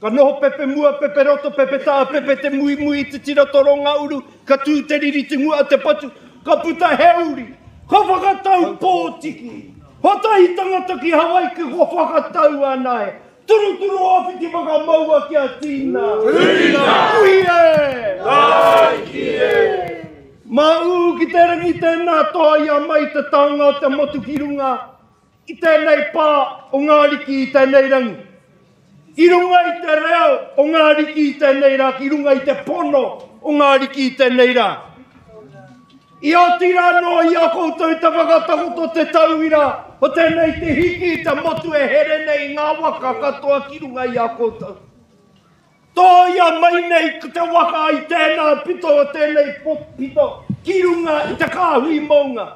Ka noho pepe mua, pepe roto, pepe taa, pepe te muimui i te tira toronga uru, ka tū te riri te ngua te patu, ka puta he uri, ka whakatau pōtiki. Kotahi tangata ki Hawaiki kua whakatau ana e. Turuturu ōwhiti whakamaua kia tīna. Tīna! Ui e! Tāiki e! Mā ū ki te rangi tēnā toa mai te taonga o te motu ki runga. I tēnei pā o ngā ariki i tēnei rangi, i runga i te reo o ngā ariki i tēnei rā, ki runga i te pono o ngā ariki i tēnei rā. I oti rānō i a koutou te whakatakoto te tauira o tēnei te hiki i te motu e here nei i ngā waka katoa ki runga i a koutou. Tōia mai nei ko te waka i tēnā pito o tēnei pito ki runga i te kāhui mounga.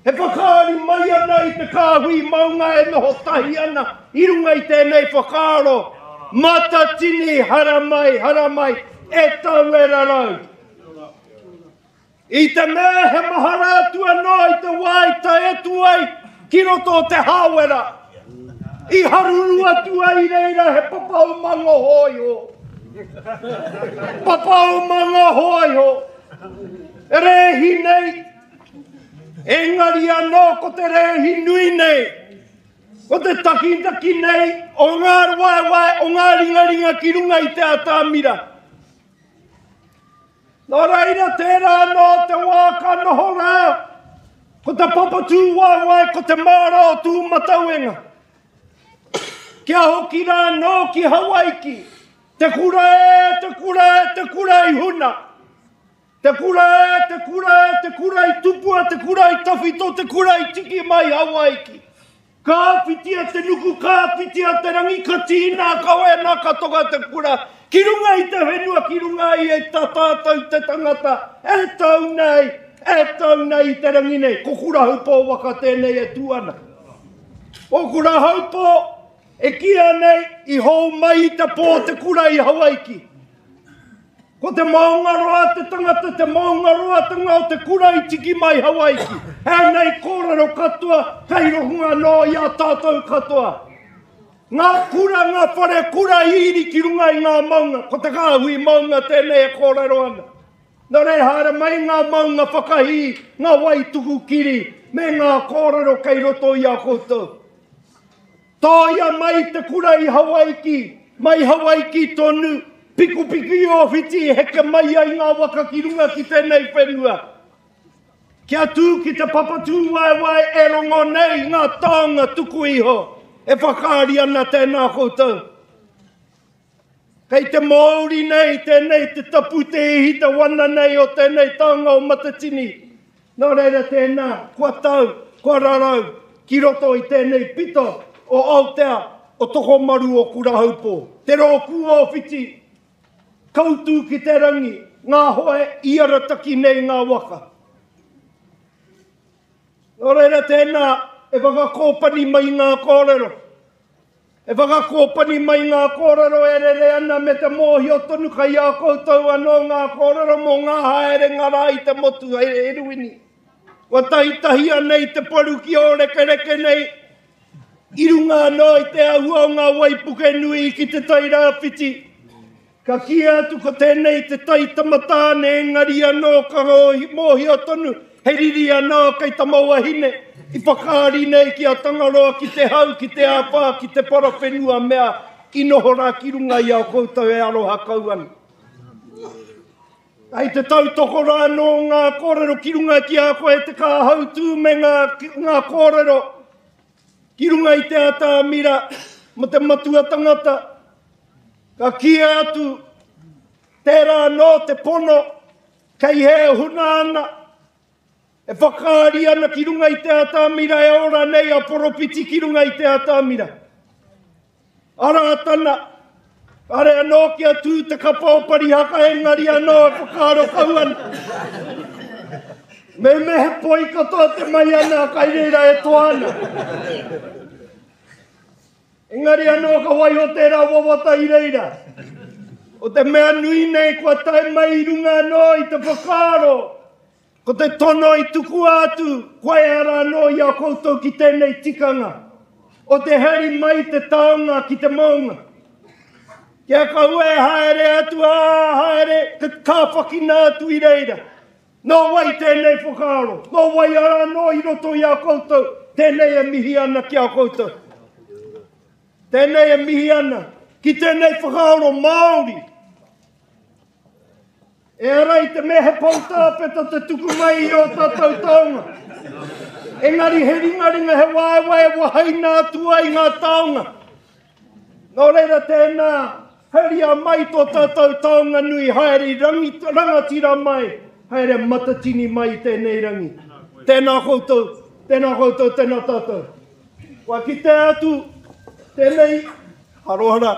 E whakaari mai ana i te kāhui maunga e noho tahi ana i runga i tēnei whakaaro, Matatini haramai, haramai, e tau e rarau. I te mea he mahara atu anō i te wā i tae atu ai ki roto o Te Hāwera, i haruru atu ai i reira he papa omanga hōiho. Papa omanga hōiho. Rēhi nei, engari anō ko te rēhi nui nei. Ko te takitaki nei o ngā waewae o ngā ringaringa ki runga i te atamira. Nō reira tērā anō te wā ka noho rā, ko te papatūwaewae, ko te māra o Tūmatauenga. Kia hoki rā anō ki Hawaiki, te kura e, te kura e, te kura i huna. Te kura e, te kura e, te kura i tupua, te kura i tawhito, te kura i tiki mai Hawaiki. Ka whitia te nuku, ka whitia te rangi, ka tīnā, ka wena, ka toka te kura. Ki runga i te whenua, ki runga i e tā tātou te tangata, e tau nei, e tau nei i te rangi nei. Ko Kurahaupō waka tēnei e tū ana. Ko Kurahaupō e kīa nei i hou mai i te pō te kura i Hawaiki. Ko te maungaroa te tangata, te maungaroatanga o te kura i tiki mai Hawaiki. Ēnei kōrero katoa kei rohunga anō i a tātou katoa. Ngā kura, ngā whare kura i iri ki runga i ngā maunga, ko te kāhui maunga tēnei e kōrero ana. Nō reira haere mai ngā maunga whakahī, ngā wai tuku kiri, me ngā kōrero kei roto i a koutou. Tōia mai te kura i Hawaiki, mai Hawaiki tonu, pikupiki o whiti heke mai ai ngā waka ki runga ki tēnei whenua. Kia tū ki te papa tūwaewae e rongo nei ngā taonga tuku iho e whakaari ana tēnā koutou. Kei te mōuri nei tēnei te tapu te ihi te wana nei o tēnei taonga o Matatini. Nō reira tēnā, kua tau, kua rarau ki roto i tēnei pito o Aotea o Tokomaru o Kurahaupō. Te rōpū o Whiti, Kautū ki te rangi, ngā hoe i arataki nei ngā waka. Nō reira tēnā, e whakakōpani mai ngā kōrero. E whakakōpani mai ngā kōrero e rere ana me te mōhio tonu kai a koutou anō ngā kōrero mō ngā haerenga rā i te motu e Eruini. Kua tahitahia nei te paru ki Ōrekereke nei i runga anō i te āhua o ngā waipuke nui ki te tai rāwhiti. Ka kīia atu ko tēnei te tai tamatāne engari anō ka mōhio tonu he riri anō kei tamawahine i whakaari nei ki a Tangaroa ki te hau, ki te āwhā, ki te parawhenua mea i noho rā ki runga i a koutou e aroha kau ana. Kei te tautoko rā anō ngā kōrero ki runga ki a koe te kāhautū me ngā, ngā kōrero ki runga i te atamira mo te matua tangata. Ka kīia atu, tērā anō te pono kei he huna ana, e whakaari ana ki runga i te atamira e ora nei a poropiti ki runga i te atamira. A Rātana, kāre anō kia tū te kapa o Parihaka engari anō e whakaaro kau ana. Me me he poi katoa te mai ana kai reira e toa ana. Engari anō ka waiho tērā wawata i reira. Ko te mea nui nei kua tae mai i runga anō i te whakaaro, ko te tono i tukua atu, kua ehara anō i a koutou ki tēnei tikanga, o te hari mai te taonga ki te maunga. Kia kaua e haere atu, ā, haere, kāwhakina atu i reira. Nō wai tēnei whakaaro? Nō wai ara anō i roto i a koutou tēnei e mihi ana ki a koutou? Tēnei e mihi ana ki tēnei whakaaro Māori. Ehara i te mea he poutāpeta te tuku mai i ō tātou taonga. Engari he ringaringa, he waewae e wahaina atu ai ngā taonga. Nō reira tēnā, haria mai tō tātou taonga nui, haere rangi, rangatira mai, haere matatini mai i tēnei rangi. Tēnā koutou, tēnā koutou, tēnā tātou. Kua kitea atu tēnei, aroha rā.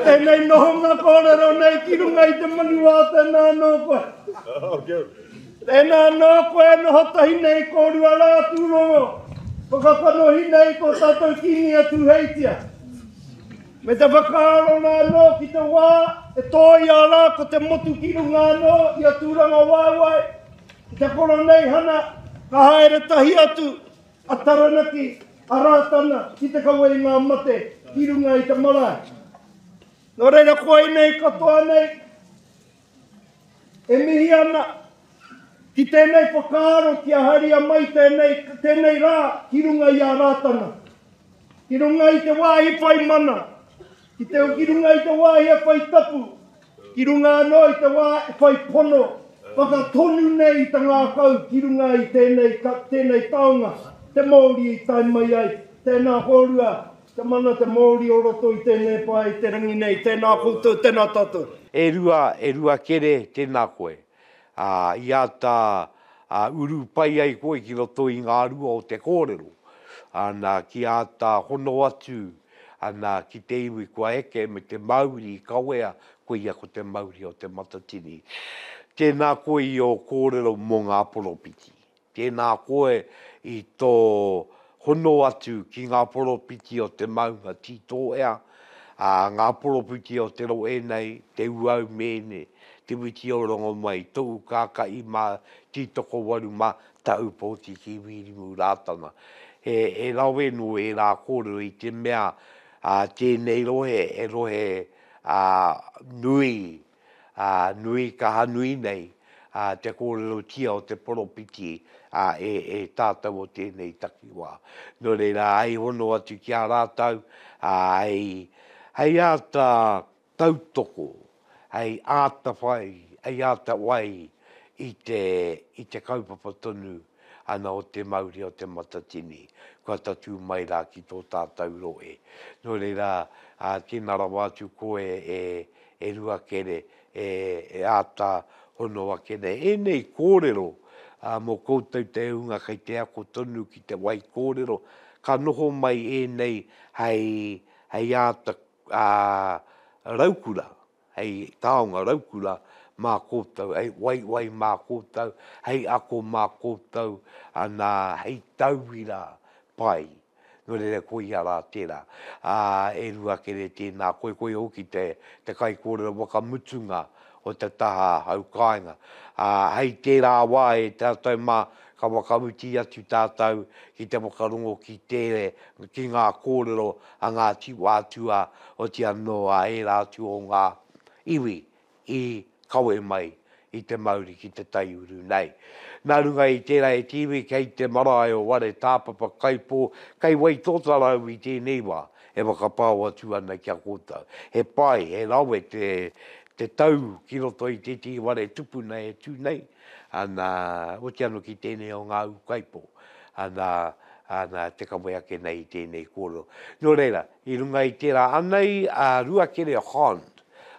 Tēnei nohonga kōrero nei ki runga i te manuā, tēnā anō koe. Tēnā anō koe e noho tahi nei kōrua rā Tūrongo, whakakanohi nei tō tātou Kīngi a Tūheitia. Me te whakaaro rā anō ki te wā e tōia rā ko te motu ki runga anō i a Tūrangawaewae, ki te Koroneihana, ka haere tahi atu a Taranaki, a Rātana ki te kawe i ngā mate ki runga i te marae. Nō reira koinei katoa nei E mihi ana. Ki tēnei whakaaro kia haria mai tēnei, tēnei rā ki runga i a Rātana. Ki runga i te wāhi whai mana, ki te ki runga i te wāhi e whai tapu, ki runga anō i te wā e whai pono, whakatonu nei i te ngākau ki runga i tēnei, tēnei taonga, te Māori i tae mai ai. Tēnā kōrua, te mana te Māori o roto i tēnei pae i te rangi nei, tēnā koutou, tēnā tātou. E rua, e Ruakere, tēnā koe. ā, i āta uru pai ai koe ki roto i ngā rua o te kōrero, ana, ki āta hono atu, ana, ki te iwi kua eke me te mauri i kawea, koia ko te mauri o Te Matatini. Tēnā koe i ō kōrero mō ngā poropiti. Tēnā koe i tō hono atu ki ngā poropiti o te maunga Tītōea, ā, ngā poropiti o te rohe nei, Te Uaumēne, Te Witi o Rongomai, Toʻu Kākaʻi mā, Tītokowaru mā, Taʻu Pōtiki Wīrimu Rātana. He, he rawe nō ērā kōrero i te mea, ā, tēnei rohe, he rohe, ā, nui ā, nui kaha nui nei, ā, te kōrerotia o te poropiti, ā, e, e tātou o tēnei takiwā. Nō reira, hei hono atu ki a rātou, ā, hei, hei āta tautoko, hei āta whai, hei āta wai i te, i te kaupapa tonu ana o te mauri o Te Matatini, kua tatū mai rā ki tō tātou rohe. Nō reira, ā, tēnā rawa atu koe e, e Ruakere e āta hono ake nei. Ēnei kōrero mō koutou te hunga kei te ako tonu ki te wai kōrero, ka noho mai ēnei hei, hei āta raukura, hei taonga raukura mā koutou, hei waiwai mā koutou, hei ako mā koutou, ana, hei tauira pai Nō reira, ko ia rā tērā. Ā, e Ruakere tēnā koe, koia hoki te, te kaikōrero whakamutunga o te taha hau kāinga. Ā, hei tērā wā e tātou mā, ka whakauti atu tātou ki te whakarongo ki te, ki ngā kōrero a Ngāti Wātua, oti anō a ērā atu o ngā iwi i kawe mai i te mauri ki te taiuru nei. Nā runga i tērā e te iwi kei te marae o Ware Tāpapa Kaipō, kei Waitōtara au i tēnei wā e whakapao atu ana ki a koutou. He pai, he rawe te, te tau ki roto i tētehi whare tupuna e tū nei, ana, oti anō ki tēnei o ngā ūkaipō, ana, ana, te kawe ake nei i tēnei kōrero. Nō reira, i runga i tērā, anei a Ruakere Hond,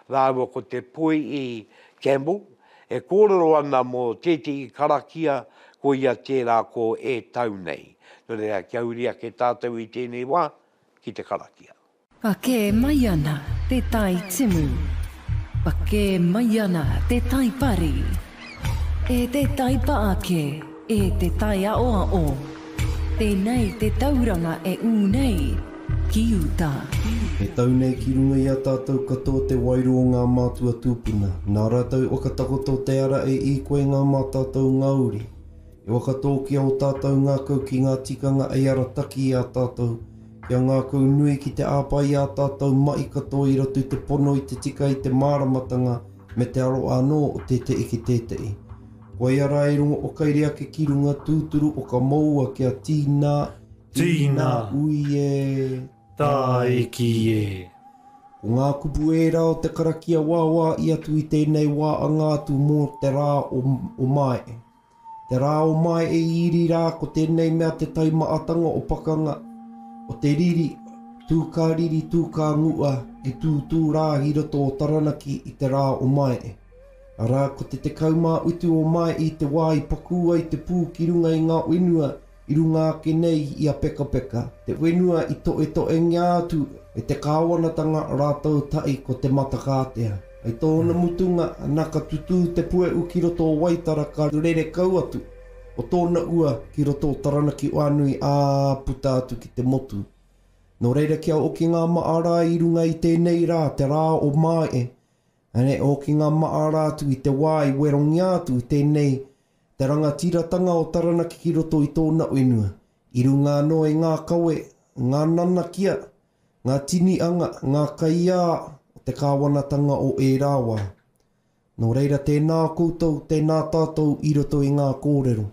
rāua ko Te Poi'i Campbell, e kōrero ana mō tētehi karakia, koia tērā ko E Tau Nei. Nō reira, kia uri ake tātou i tēnei wā ki te karakia. Pakē mai ana te tai timu. Pakē mai ana te tai pari. E te tai paake, e te tai aoao. Tēnei te tauranga e ū nei ki uta. He tau nei ki runga i a tātou katoa te wairua o ngā mātua tūpuna. Nā rātou i whakatakoto te ara e īkoi ngā mā tātou ngā uri. I whakatōkia ō tātou ngākau ki ngā tikanga ei arataki i a tātou, kia ngākau nui ki te āpai i ā tātou mahi katoa i roto i te pono, i te tika, i te māramatanga me te aroha anō o tētehi ki tētehi. Koia rā e rongo whakairi ake ki runga tūturu o ka moua kia tīnā, tīnā, ui e, tāiki e. Ko ngā kupu ērā o te karakia wāwā i atu i tēnei wā anga atu mō te rā o, o Maehe. Te rā o Maehe i iri rā ko tēnei mea te taimaatanga o pakanga, o te riri, tū ka riri, tū ka ngua, i tūtū rā i roto o Taranaki i te rā o Maehe. Arā, ko te 17 o Mae i te wā i pakū ai te pū ki runga i ngā whenua i runga ake nei i a Pekapeka, te whenua i toetoengia atu e te kāwanatanga rātou tahi ko Te Matakātea. Hei tōna mutunga, na ka tutū te puehu ki roto o Waitara ka rere kau atu o tōna ua ki roto o Taranaki whānui ā puta atu ki te motu. Nō reira kia oki ngā maara i runga i tēnei rā, te rā o Māe, Ane, oki ngā maara atu i te wā i werongia atu i tēnei te rangatiratanga o Taranaki ki roto i tōna whenua, i runga anō i ngā kawe, ngā nanakia, ngā tini anga, ngā kaiā o te kāwanatanga o ērā wā. Nō reira tēnā koutou, tēnā tātou i roto i ngā kōrero.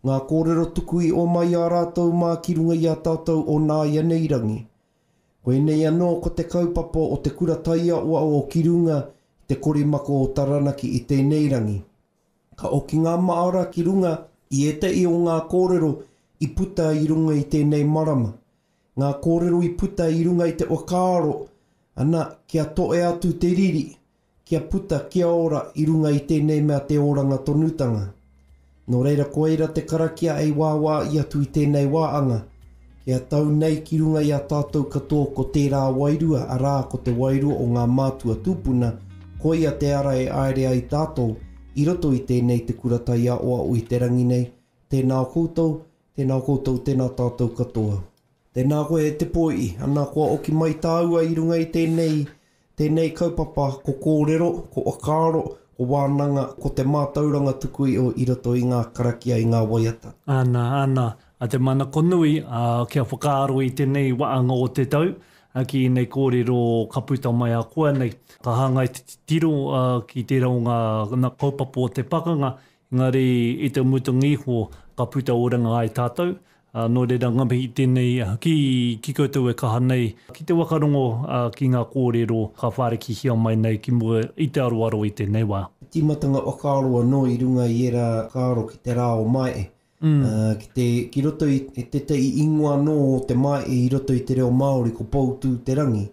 Ngā kōrero tuku i oma i a rātou mā ki runga i a tātou o nāianei rangi. Koinei anō ko te kaupapa o te kura taiaoao ki runga i te korimako o Taranaki i tēnei rangi. Ka oki ngā māra ki runga i ētahi o ngā kōrero i puta i runga i tēnei marama. Ngā kōrero i puta i runga i te whakaaro, ana, kia toe atu te riri, kia puta, kia ora i runga i tēnei mea te oranga tonutanga. Nō reira koira te karakia ei wāwā i atu i tēnei wāanga, kia tau nei ki runga i a tātou katoa ko tērā wairua, arā, ko te wairua o ngā mātua tūpuna, koia te ara e aere ai tātou i roto i tēnei te kura taiaoao i te rangi nei, tēnā koutou, tēnā koutou, tēnā tātou katoa. Tēnā koe e te poi, ana kua oki mai tāua i runga i tēnei, tēnei kaupapa ko kōrero, ko whakaaro, ko wānanga, ko te mātauranga tuku iho i roto i ngā karakia, i ngā waiata. Ana, ana, a te manako nui, ā, kia whakaaro i tēnei waanga o te tau, ā, ki ēnei kōrero ka puta mai a koa nei. Ka hāngai te titiro, ā, ki tērā o ngā, ngā kaupapa o te pakanga, Engari i te mutunga iho ka puta oranga ai tātou, nō reira ngā mihi tēnei ki ki koutou e kaha nei ki te whakarongo ki ngā kōrero ka whārikihia mai nei ki mua i te aroaro i tēnei wā. Te tīmatanga whakaaro anō i runga i ērā whakaaro ki te rā o Maehe, ki te, ki roto i tētahi ingoa anō o te Maehe i roto i te reo Māori ko Poutū-te-rangi.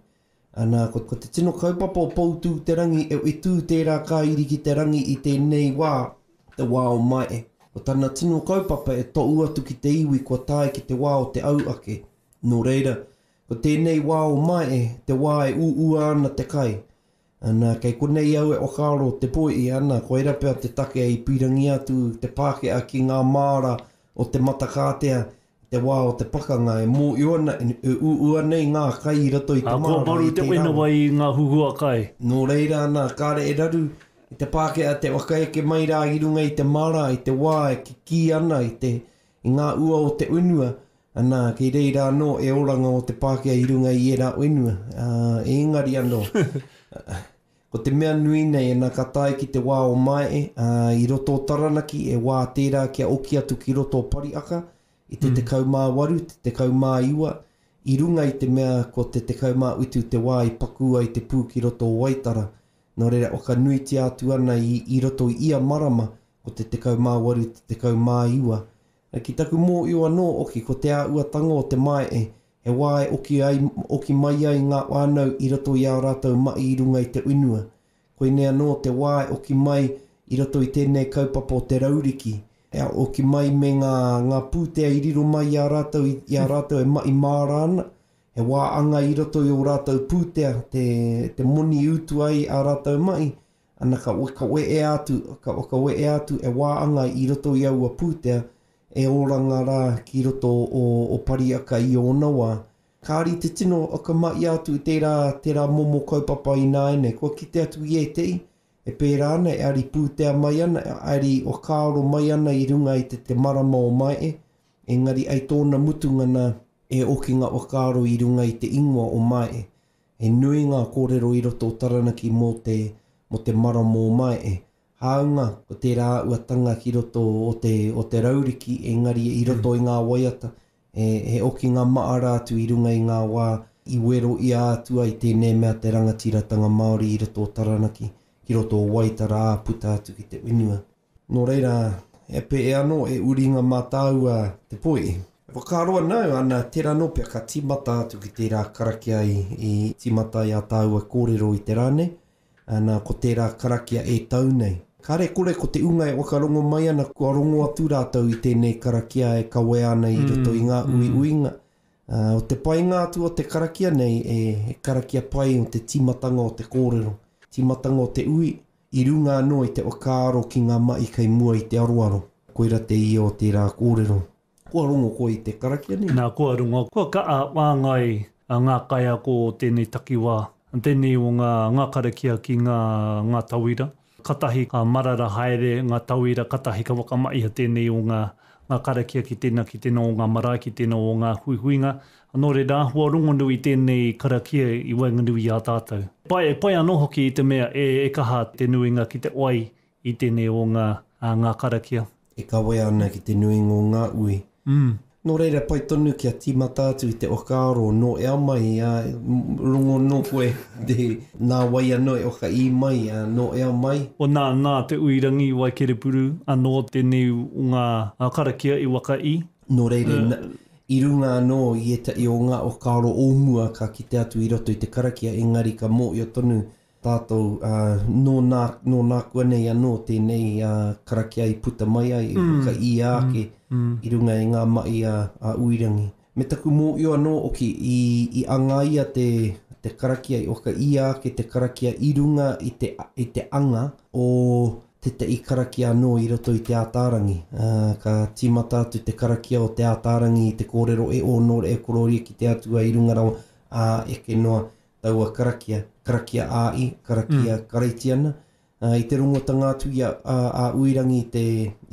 Ana, ko, ko te tino kaupapa o Poutū-te-rangi e tū tērā ka iri ki te rangi i tēnei wā, te wā o Maehe. Ko tana tino kaupapa e toʻu atu ki te iwi kua tae ki te wā o te au ake. Nō reira, ko tēnei wā o Maehe, te wā e uua ana te kai. Ana, kei konei au e whakaaro te poi, ana, koira pea te take i pīrangi atu te Pākehā ki ngā māra o te matakātea i te wā o te pakanga, e mōhio ana, e uua nei ngā kai i roto i te māra i tērā wā. Kua maru te whenua i ngā huhua kai. Nō reira, ana, kāre e raru i te Pākehā te whakaeke mai rā i runga i te māra i te wā e kikī ana i te, i ngā ua o te whenua, ana, kei reira anō e oranga o te Pākehā i runga i ērā whenua. Ā, engari anō, ko te mea nui nei, ana, ka tae ki te wā o Maehe, ā, i roto o Taranaki, e wā tērā kia oki atu ki roto o Pariaka, i te 18, te 19, i runga i te mea ko te 17 te wā i pakū ai te pū ki roto o Waitara, nō reira whakanuitia atu ana i, i roto i ia marama ko te 18, te 19. Ki taku mōio anō oki ko te āuatanga o te mae'e, he wā e oki ai, oki mai ai ngā whānau i roto i ā rātou ma'i i runga i te whenua. Koinei anō te wā e oki mai i roto i tēnei kaupapa o te rauriki, e oki mai me ngā, ngā pūtea i riro mai i a rātou i, i a rātou e ma'i māra ana, he wā anga i roto i ō rātou pūtea te, te moni i utu ai ā rātou ma'i, Ana ka whakaweea atu, ka whakaweea atu e wāanga i roto i aua pūtea e oranga rā ki roto o, o Pariaka i ōna wā. Kāri te tino whakamahia atu i tērā, tērā momo kaupapa ināianei. Kua kite atu i ētehi e pērā ana, e ari pūtea mai ana, e ari whakaaro mai ana i runga i te, te marama o Maehe, engari ai tōna mutunga nā, e oki ngā whakaaro i runga i te ingoa o Maehe. He nui ngā kōrero i roto o Taranaki mō te, mō te marama o Maehe. Hāunga, ko tērā āhuatanga ki roto o te, o te rauriki, engari i roto i ngā waiata, he, he okinga maara atu i runga i ngā wā i wero ia atu ai tēnei mea te rangatiratanga Māori i roto o Taranaki, ki roto o Waitara ā, puta atu ki te whenua. Nō reira, e pē anō e uringa mā tāua te poi. E whakaaro ana au, ana, tērā anō pea ka tīmata atu ki tērā karakia i, i tīmata ai ā tāua kōrero i te rā nei, ana, ko tērā karakia e tau nei. Kāre kore ko te unga e whakarongo mai ana kua rongo atu rātou i tēnei karakia e kawea ana i roto i ngā uiuinga. Ā, o te painga atu o te karakia nei, e, he karakia pai o te tīmatanga o te kōrero, tīmatanga o te ui, I runga anō i te whakaaro ki ngā mahi kei mua i te aroaro. Koira te ia o tērā kōrero. Kua rongo koe i te karakia nei? Nā, kua rongo. Kua kaha whāngai ngā kaiako o tēnei takiwā, tēnei o ngā, ngā karakia ki ngā, ngā tauira. Katahi ka marara haere ngā tauira, katahi ka whakamahia tēnei o ngā, ngā karakia ki tēnā, ki tēnā o ngā marae, ki tēnā o ngā huihuinga. Nō reira, āhua rongonui tēnei karakia i waenganui i a tātou. Pai, e pai anō hoki i te mea e, e kaha te nuinga ki te wai i tēnei o ngā, ngā karakia. E kawea ana ki te nuinga o ngā ui. Nō reira, pai tonu kia tīmata atu i te whakaaro nō ea mai, ā, rongo nō koe te, nā wai anō e whakaī mai, ā, nō ea mai. O nā, nā Te Uirangi Waikerepuru anō tēnei o ngā karakia i whakaī. Nō reira, i runga anō i ētahi o ngā whakaaro o mua ka kite atu i roto i te karakia, engari ka mōhio tonu Tātou, ā, nō nā, nō nākuanei anō tēnei, ā, karakia i puta mai ai, i whakaia ake i runga i ngā mahi a, a Uirangi. Me taku mōhio anō hoki, i, i angaia te, te karakia, i whakaia ake te karakia i runga i te, i te anga o tētahi karakia anō i roto i Te Ātaarangi. Ā, ka tīmata atu te karakia o Te Ātaarangi i te kōrero e ōnore e korōria ki te Atua i runga rawa, ā, eke noa. taua karakia, karakia ā-i, karakia Karaitiana. Ā, i te rongotanga atu i a, a, a Uirangi i te,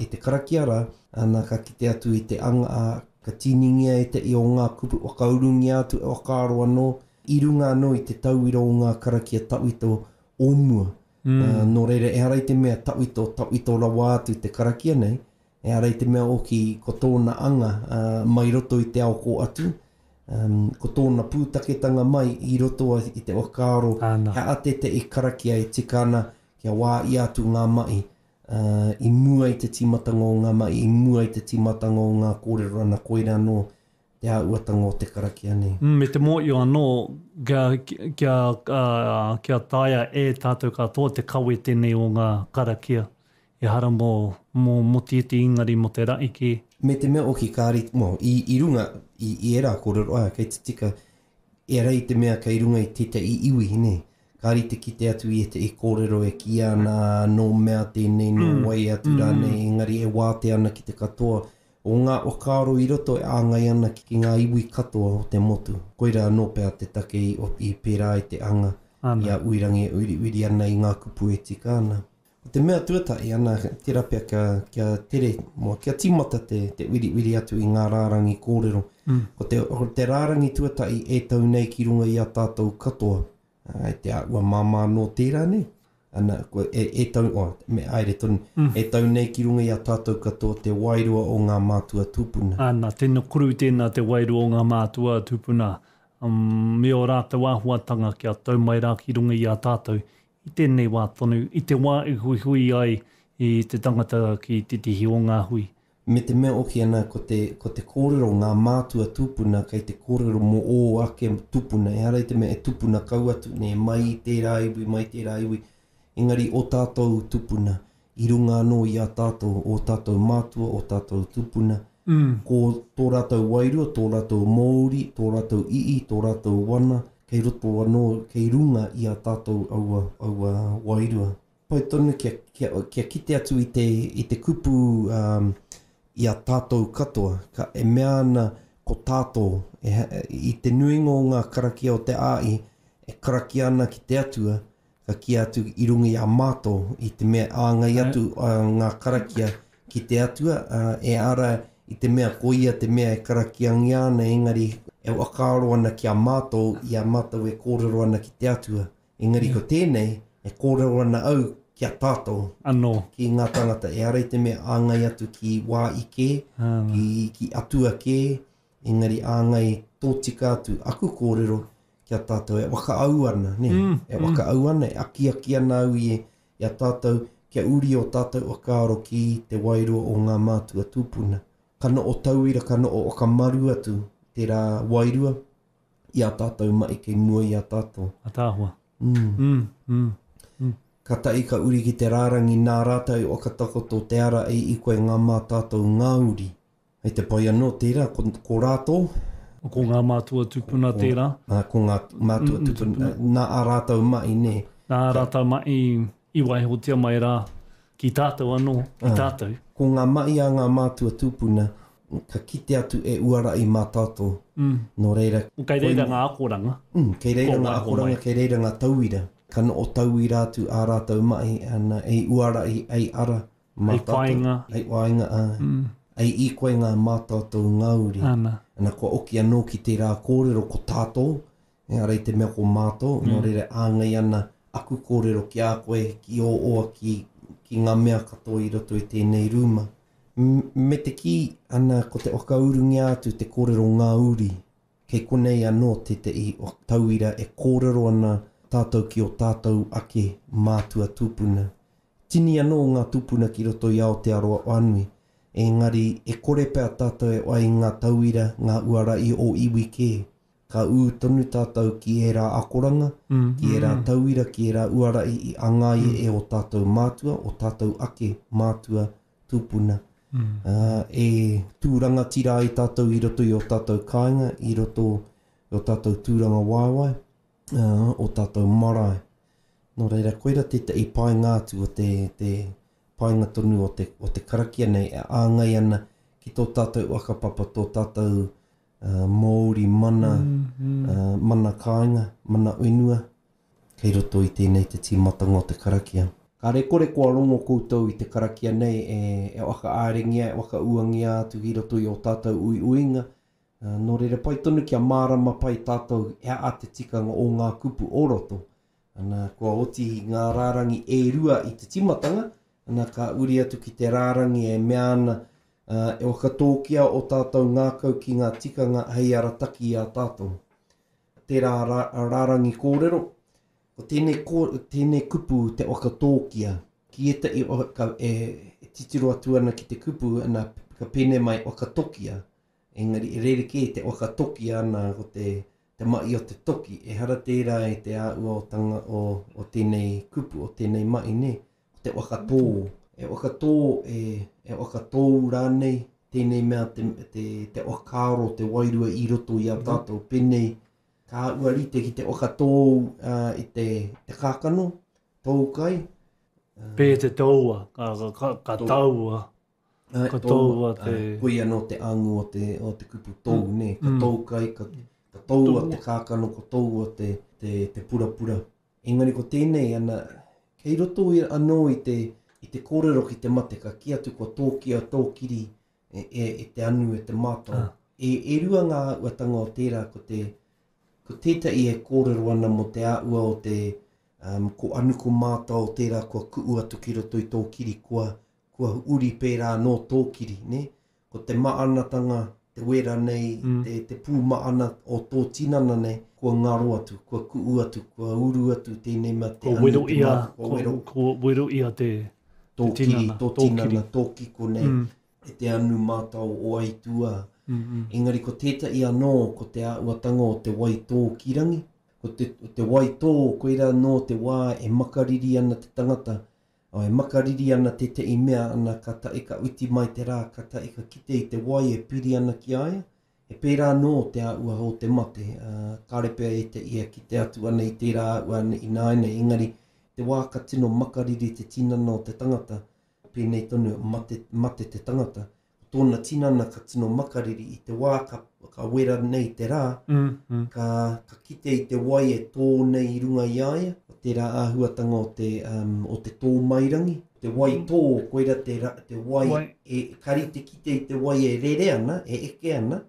i te karakia rā, ana, ka kite atu i te anga, ā, ka tīningia ētahi o ngā kupu, whakaurungia atu e whakaaro anō, i runga anō i te tauira o ngā karakia tawhito o mua. Ā, nō reira, ehara i te mea tawhito, tawhito rawa atu te karakia nei, Ehara i te mea oki ko tōna anga mai roto i te ao kō atu, ko tōna pūtaketanga mai i roto i te whakaaro he aha tētahi karakia e tika ana kia wāia atu ngā mahi i mua i te tīmatanga o ngā mahi, i mua i te tīmatanga o ngā kōrero ana koirā anō te āhuatanga o te karakia nei. Me te mōhio anō kia, kia, kia taea e tātou katoa te kawe tēnei o ngā karakia. Ehara mō, mō Motiiti engari mō te ra'i kē. Me te mea oki ka rite, well, i, i runga i, i ērā kōrero, ā, kei te tika, ehara i te mea kei runga i tētahi iwi, nē. Ka rite kite atu i ētahi kōrero e kīia ana, nō mea tēnei, nō wai atu rānei, engari e wātea ana ki te katoa o ngā whakaaro i roto e āngai ana ki ngā iwi katoa o te motu. Koirā anō pea te take i, i pērā ai te anga i a Uirangi e uriuri ana i ngā kupu e tika ana. Ko te mea tuatahi, ana, tērā pea kia, kia tere, moa, kia tīmata te, te wiriwiri atu i ngā rārangi kōrero. Ko te, ko te rārangi tuatahi e tau nei ki runga i a tātou katoa, Ai, te āhua māmā anō tērā, nē? Ana, ko, e, e tau, oh, me haere tonu, mm. e tau nei ki runga i a tātou katoa te wairua o ngā mātua tūpuna. Ana, tēnā koru tēnā te wairua o ngā mātua tūpuna, um, me ō rātou āhuatanga kia tau mai rā ki runga i a tātou i tēnei wā tonu, i te wā i huihui ai i te tangata ki te tihi o ngā hui. Me te mea oki ana ko te, ko te kōrero ngā mātua tūpuna kei te kōrero mō ō ake tūpuna, ehara i te mea e tupuna kau atu nē, mai i tērā iwi, mai i tērā iwi, engari ō tātou tūpuna, i runga anō i a tātou, ō tātou mātua, ō tātou tūpuna, ko tō rātou wairua, tō rātou mōuri, tō rātou ii, tō rātou wana, kei roto anō, kei runga i a tātou aua, aua wairua. Pai tonu kia, kia, kia kite atu i te, i te kupu um, i a tātou katoa, ka, e mea ana ko tātou, e, i te nuinga o ngā karakia o te āi, e karakia ana ki te Atua, ka kīia atu i runga i a mātou, i te mea āngai atu uh, ngā karakia ki te Atua, uh, e ara i te mea ko ia te mea e karakiangia ana, engari e whakaaro ana ki a mātou, i a mātou e kōrero ana ki te Atua. Engari ko tēnei, e kōrero ana au ki a tātou, Anō. ki ngā tangata, ehara i te mea āngai atu ki wā i kē, ki, ki atua kē, engari āngai tōtika atu aku kōrero ki a tātou e whakaau ana, nē, mm, e mm. whakaau ana, e akiaki ana au i, i a tātou, kia uri o tātou whakaaro ki te wairua o ngā mātua tūpuna. Ka noho tauira, ka noho whakamaru atu tērā wairua, i a tātou mahi kei mua i a tātou. Ataahua. Mm. Mm, mm, mm. Ka tahi ka uri ki te rārangi nā rātou i whakatakoto te ara e i koe ngā mā tātou ngā uri. Hei te pai anō tērā, ko, ko rātou. Ko ngā mātua tupuna tērā. Ko, ko ngā mātua mm, tupuna, nā ā rātou mahi, nē. Nā ā rātou mahi i waihotia mai rā ki tātou anō, ki tātou. Ko ngā mahi a ngā mātua tūpuna, ka kite atu e uara i mā tātou. Nō reira. Kei reira ngā akoranga. Kei reira ngā akoranga, kei reira ngā tauira. Ka noho tauira atu ā rātou mahi, ana, ei uara i, ei ara mā tātou. Hei whāinga. Hei whāinga, āe. Ai i koe ngā mātaotau ngā uri. Ana. Ana kua oki anō ki tērā kōrero ko tātou, ehara i te mea ko mātou, nō reira āngai ana aku kōrero ki a koe, ki ō oa, ki, ki ngā mea katoa i roto i tēnei rūma. Me te kī, ana ko te whakaurungia atu te kōrero ngā uri, kei konei anō tētehi tauira e kōrero ana tātou ki ō tātou ake mātua tūpuna. Tini anō ngā tūpuna ki roto i Aotearoa whānui, engari e kore pea tātou e whai i ngā tauira, ngā uara i ō iwi kē. Ka ū tonu tātou ki ērā akoranga, ki ērā tauira, ki ērā uara i angaia e ō tātou mātua, ō tātou ake mātua tūpuna. Ā, e tū rangatira ai tātou i roto i ō tātou kāinga, i roto i ō tātou tūrangawaewae, ā, ō tātou marae. Nō reira, koira tētahi painga atu o te, te painga tonu o te, o te karakia nei e āngai ana ki tō tātou whakapapa, tō tātou uh, mōuri mana, mm, mm. Uh, mana kāinga, mana whenua. Kei roto i tēnei te tīmatanga o te karakia. Kāre kore kua rongo koutou i te karakia nei e, e whakaārengia, e whakauangia atu ki roto i ō tātou uiuinga, Nō reira, pai tonu kia mārama pai tātou he aha te tikanga o ngā kupu o roto. Ana, kua oti ngā rārangi e rua i te tīmatanga, ana, ka uri atu ki te rārangi e mea ana, e whakatōkia ō tātou ngākau ki ngā tikanga hei arataki i a tātou. Tērā rārangi kōrero, ko tēnei, kō, tēnei kupu te whakatōkia, ki ētahi e titiro atu ana ki te kupu, ana, ka pēnei mai whakatokia, Engari e rerekē te whakatoki ana ko te, te mahi o te toki, ehara tērā i te āhuatanga o, o tēnei kupu, o tēnei mahi, nē? Ko te whakatō, e whakatō, e, e whakatōu rānei tēnei mea te, te, te whakaaro, te wairua i roto i a tātou, pēnei ka āhua rite ki te whakatōu uh, i te, te kākano, tōu kai. Uh, Pē te tōua, ka, ka, ka, ka taua. Ka tōua te... Koia anō te angu o te, o te kupu tōu, mm. nē? Ka mm. tōu kai, ka, ka tōua te kākano, ka tōua te, te, te purapura. Engari ko tēnei, ana, kei roto i, anō i te, i te kōrero ki te mate, ka kī atu kua tōkia tō kiri e, e, e te anu, e te mātao. Ah. E, e rua ngā āhuatanga o tērā, ko te, ko tētahi e kōrero ana mō te āhua o te, um, ko anu ko mātao tērā kua ku'u atu ki roto i tō kiri, kua, kua uri pērā anō tō kiri, nē? Ko te maanatanga, te wera nei, mm. te, te pūmaana o tō tinana nei, kua ngaro atu, kua ku'u atu, kua uru atu tēnei mea te anu, te ia, kua wero. Kua wero ia te, tō te tinana, kiri, tō tinana, tō kiko nei, mm. e te anu mātao o aituā. Mm -hmm. Engari ko tētahi anō, ko te āhuatanga o te wai tō kirangi, ko te, te wai tō, koirā nō te wā e makariri ana te tangata, E makariri ana tētehi mea, ana, ka tae ka uti mai te rā, ka tae ka kite i te wai e piri ana ki a ia. He pērā anō te āhua o te mate, ā, kāore pea ētehi e kite atu ana i tērā āhua ināianei, engari, te wā ka tino makariri te tinana o te tangata, pēnei tonu, mate, mate te tangata, ko tōna tinana ka tino makariri i te wā ka, ka wera nei te rā, mm, mm. Ka, ka kite i te wai e tō nei i runga i a ia, ko tērā āhuatanga o te, um, o te tōmairangi, te wai mm. tō, koira te, te wai, wai. E, ka rite kite i te wai e rere ana, e eke ana,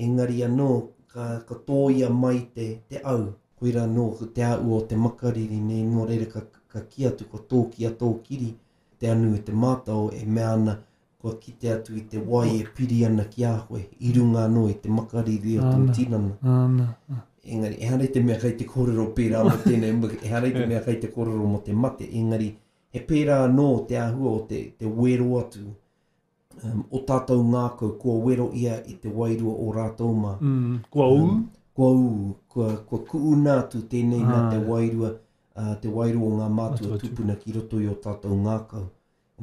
engari anō ka, ka tōia mai te, te au. Koira anō te āhua o te makariri nei, nō reira ka, ka kī atu kua tōkia tō kiri, te anu e te mātao e mea ana Kua kite atu i te wai e piri ana ki a koe, i runga anō i te makariri o tō tinana. Ana, ana. Engari, ehara i te mea kei te kōrero pērā mō tēnei, ehara i te mea kei te kōrero mō te mate, engari, he pērā anō te āhua o te, te wero atu um, o tātou ngākau, kua wero ia i te wairua o rātou mā. Mm, kua ū? Um, kua ū, kua, kua ku'una atu tēnei mea te wairua, uh, te wairua o ngā mātua tūpuna ki roto i o tātou ngākau.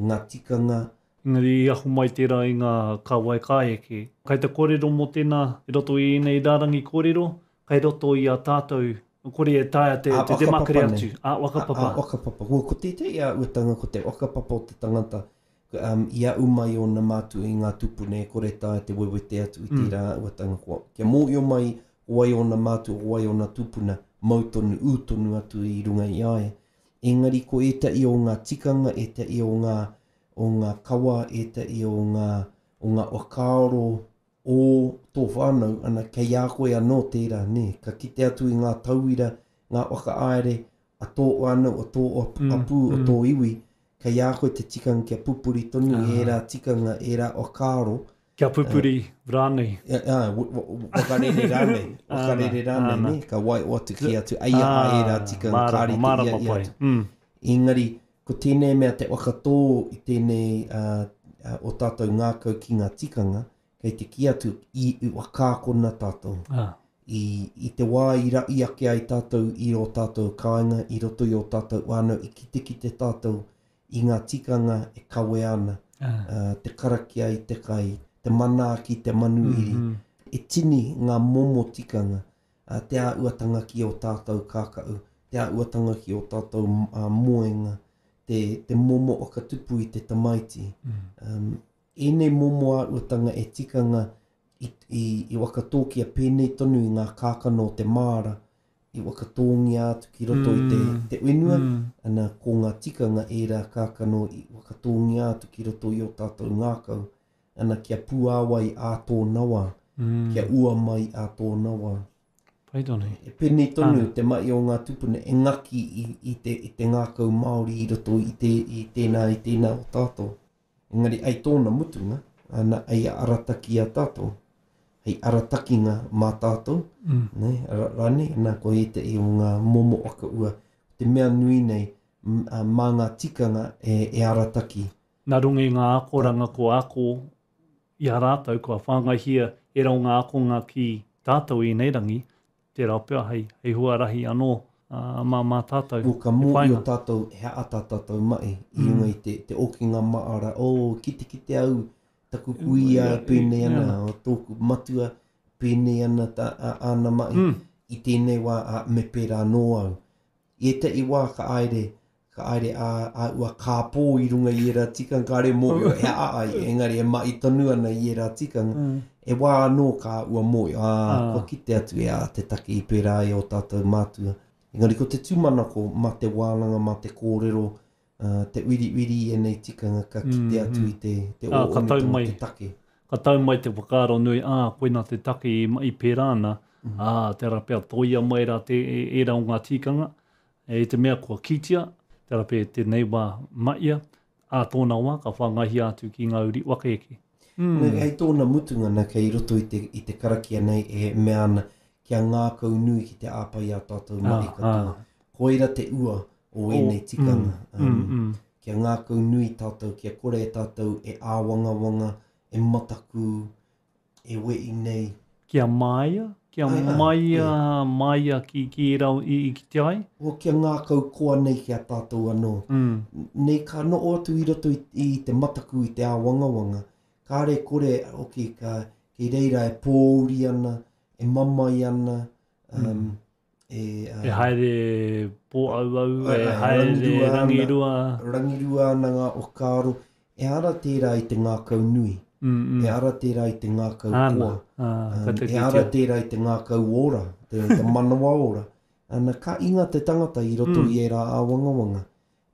Ngā tikanga. Engari i ahu mai tērā i ngā kāwai kāeke. Kai te kōrero mō tēnā i roto i ēnei rārangi kōrero, kai roto i a tātou, kore e taea te, te, te makere atu. Ā-whakapapa. Ā-whakapapa. Ko, ko tētahi āhuatanga, ko te whakapapa o te tangata, um, i ahu mai ōna mātua i ngā tūpuna e kore taea te wewete atu i tērā āhuatanga. Kua, kia mōhio mai ko wai ōna mātua, ko wai ōna tūpuna, mau tonu, ū tonu atu i runga i a ia. Engari ko ētahi o ngā tikanga, ētahi o ngā, o ngā kawa, ētahi o ngā, o o ngā whakaaro o tō whānau, ana, kei a koe anō tērā, nē. Ka kite atu i ngā tauira, ngā whakahaere a tō whānau, a tō hapū, a tō iwi, kei a koe te tikanga kia pupuri tonu i ērā tikanga, ērā whakaaro. Kia pupuri rānei. Āe, whakarere rānei, whakarere rānei, nē, ka waio atu ki atu, eia a ērā tikanga, kāre te ia i atu. Engari, ko tēnei mea te whakatō i tēnei o tātou ngākau ki ngā tikanga, kei te kī atu i whakaakona tātou. I, i te wā i raʻi ake ai tātou i ō tātou kāinga, i roto i ō tātou whānau, i kitekite tātou i ngā tikanga e kawea ana, te karakia i te kai, te manaaki i te manuhiri, e tini ngā momo tikanga, te āhuatanga ki ō tātou kākahu, te āhuatanga ki ō tātou moenga, te, te momo whakatupu i te tamaiti. Um, Ēnei momo āhuatanga e tikanga i, i, i whakatōkia pēnei tonu i ngā kākano o te māra, i whakatōngia atu ki roto i te, mm. te whenua, mm. ana, ko ngā tikanga ērā kākano i whakatōngia atu ki roto i ō tātou ngākau, ana, kia puāwai ā tōna wā, mm. kia ua mai ā tōna wā. Pai tonu. E pēnei tonu Ana. te mahi o ngā tūpuna e ngaki i, i, te, i te ngākau Māori i roto i, te, i tēnā, i tēnā o tātou. Engari ai tōna mutunga, ana, hei arataki i a tātou, hei aratakinga mā tātou, mm. ne, rānei, ana, ko ētahi o ngā momo whakaua. Te mea nui nei, mā ngā tikanga e, e arataki. Nā runga i ngā akoranga kua ako i a rātou, kua whāngaihia ērā o ngā akonga ki tātou i ēnei rangi, Tērā pea hei, hei huarahi anō mā, mā tātou, Ko ka he mōhio whāinga. tātou he aha tā tātou mahi i runga i te, te okinga māra, oh, kitekite au, taku kuia e pēnei ana, o tōku matua pēnei ana tā, a, āna mahi, i tēnei wā, ā, me pērā anō au. I ētahi wā ka haere, ka haere ā, āua kāpō i runga i ērā tikanga, kāre mōhio he aha ai, engari e mahi tonu ana i ērā tikanga. E wā anō ka āua mōhio, ā, kua kite atu e ā te take i pērā ai ō tātou mātua. Engari ko te tūmanako mā te wānanga, mā te kōrero, ā, te wiriwiri i ēnei tikanga ka kite atu i te, te ōonutanga o te take. Ka tau mai te whakaaro nui, ā, koinā te take i mahi pērā ana, ā, tērā pea tōia mai rā te, ērā o ngā tikanga, i te mea kua kitea, tērā pea tēnei wā mahia, ā tōna wā ka whāngaihia atu ki ngā uri whakaeke. Nā, hei tōna mutunga, nā, kei roto i te, i te karakia nei e mea ana kia ngākau nui ki te āpai i ā tātou mahi katoa. Koira te ua o ēnei tikanga. Um, kia ngākau nui tātou, kia kore tātou e āwangawanga, e mataku, e wehi nei. Kia māia, kia māia, māia ki, ki ērā i, i kite ai. O, kia ngākau koa nei ki a tātou anō. Mm. Nei ka noho atu i roto i, i te mataku, i te āwangawanga. Kāre kore, hoki, ka, kei reira e pōuri ana, e mamae ana, um, mm. E, uh, e haere pōauau, e haere rangirua. Rangirua ana ngā whakaaro. Ehara tērā i te ngākau nui. Mm, mm. Ehara tērā i te ngākau koa. Um, ehara tērā i te ngākau ora, te, te manawa ora. Ana, ka inga te tangata i roto mm. i ērā āwangawanga.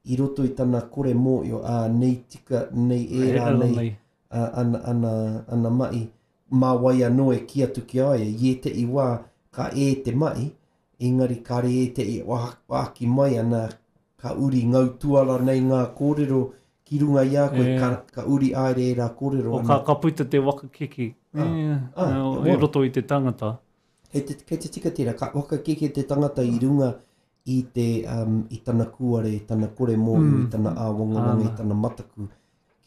I roto i tana kore mōhio, ā, nei tika, nei ērā, nei, ana, ana, ana mahi. Mā wai anō e kī atu ki a ia, i ētehi wā ka ē te mahi, engari kāre ētehi e wāki mai ana, ka uri ngau tuara nei ngā kōrero ki runga i a koe, ka, ka uri haere ērā kōrero. Ka, ka puta te waka keke i roto i te tangata. Kei te, kei te tika tērā, ka waka keke te tangata i runga i te, um, i tana kūare, i tana kore mōhio, mm. i tana āwangawanga, i tana mataku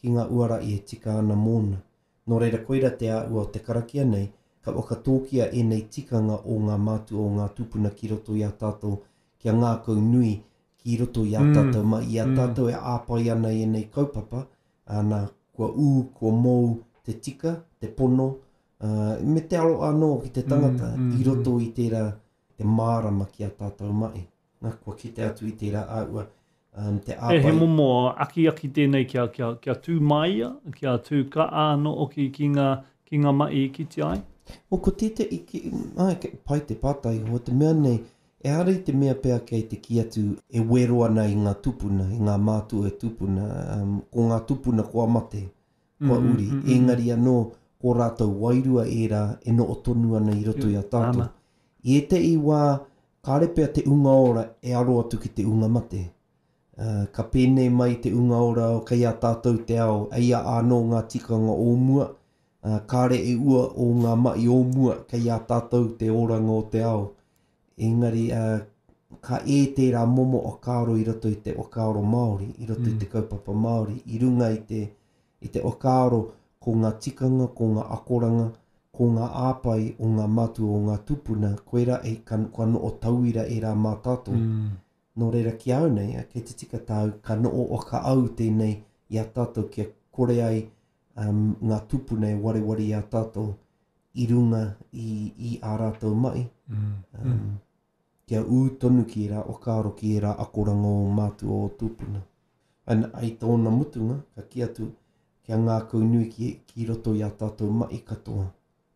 ki ngā uara i e tika ana mōna. Nō reira koira te āhua o te karakia nei, ka whakatōkia ēnei tikanga o ngā mātua o ngā tūpuna ki roto i a tātou kia ngākau nui ki roto i a tātou mai, i a tātou e āpai ana i ēnei kaupapa, ana, kua ū, kua mou te tika, te pono, ā, me te aroha anō ki te tangata i roto i tērā te mārama ki a tātou mahi. Na, kua kite atu i tērā āhua, um, te āpai. He momo akiaki tēnei kia, kia, kia tū māia, kia tū kaha anō hoki ki ngā, ki ngā mahi i kitea ai? O, ko tētehi, ki, ai, pai te pātai, o te mea nei, ehara i te mea pea kei te kī atu e wero ana i ngā tupuna, i ngā mātua e tupuna, um, ko ngā tupuna kua mate. kua uri, engari anō ko rātou wairua ērā e noho tonu ana i roto i a tātou. I ētehi wā, kāre pea te unga ora e aro atu ki te unga mate. Ka pēnei mai te unga ora kei a tātou te ao, eia ānō ngā tikanga o mua, kāre e ua o ngā mahi o mua kei a tātou te oranga o te ao. Engari, ka ē tērā momo whakaaro i roto i te whakaaro Māori, i roto i te kaupapa Māori, i runga i te, i te whakaaro ko ngā tikanga, ko ngā akoranga, ko ngā āpai o ngā mātua o ngā tūpuna, koirā e, ka, kua noho tauira ērā mātātoa. Nō reira, ki a au nei, kei te tika tāu, ka noho whakaau tēnei i a tātou kia kore ai um, ngā tūpuna e wareware i a tātou i runga i, i ā rātou mahi. Um, kia ū tonu ki ērā whakaaro, ki ērā akoranga o mātua o tūpuna. Ana, ai tōna mutunga, ka kī atu, kia ngākau nui ki, ki roto i ā tātou mahi katoa.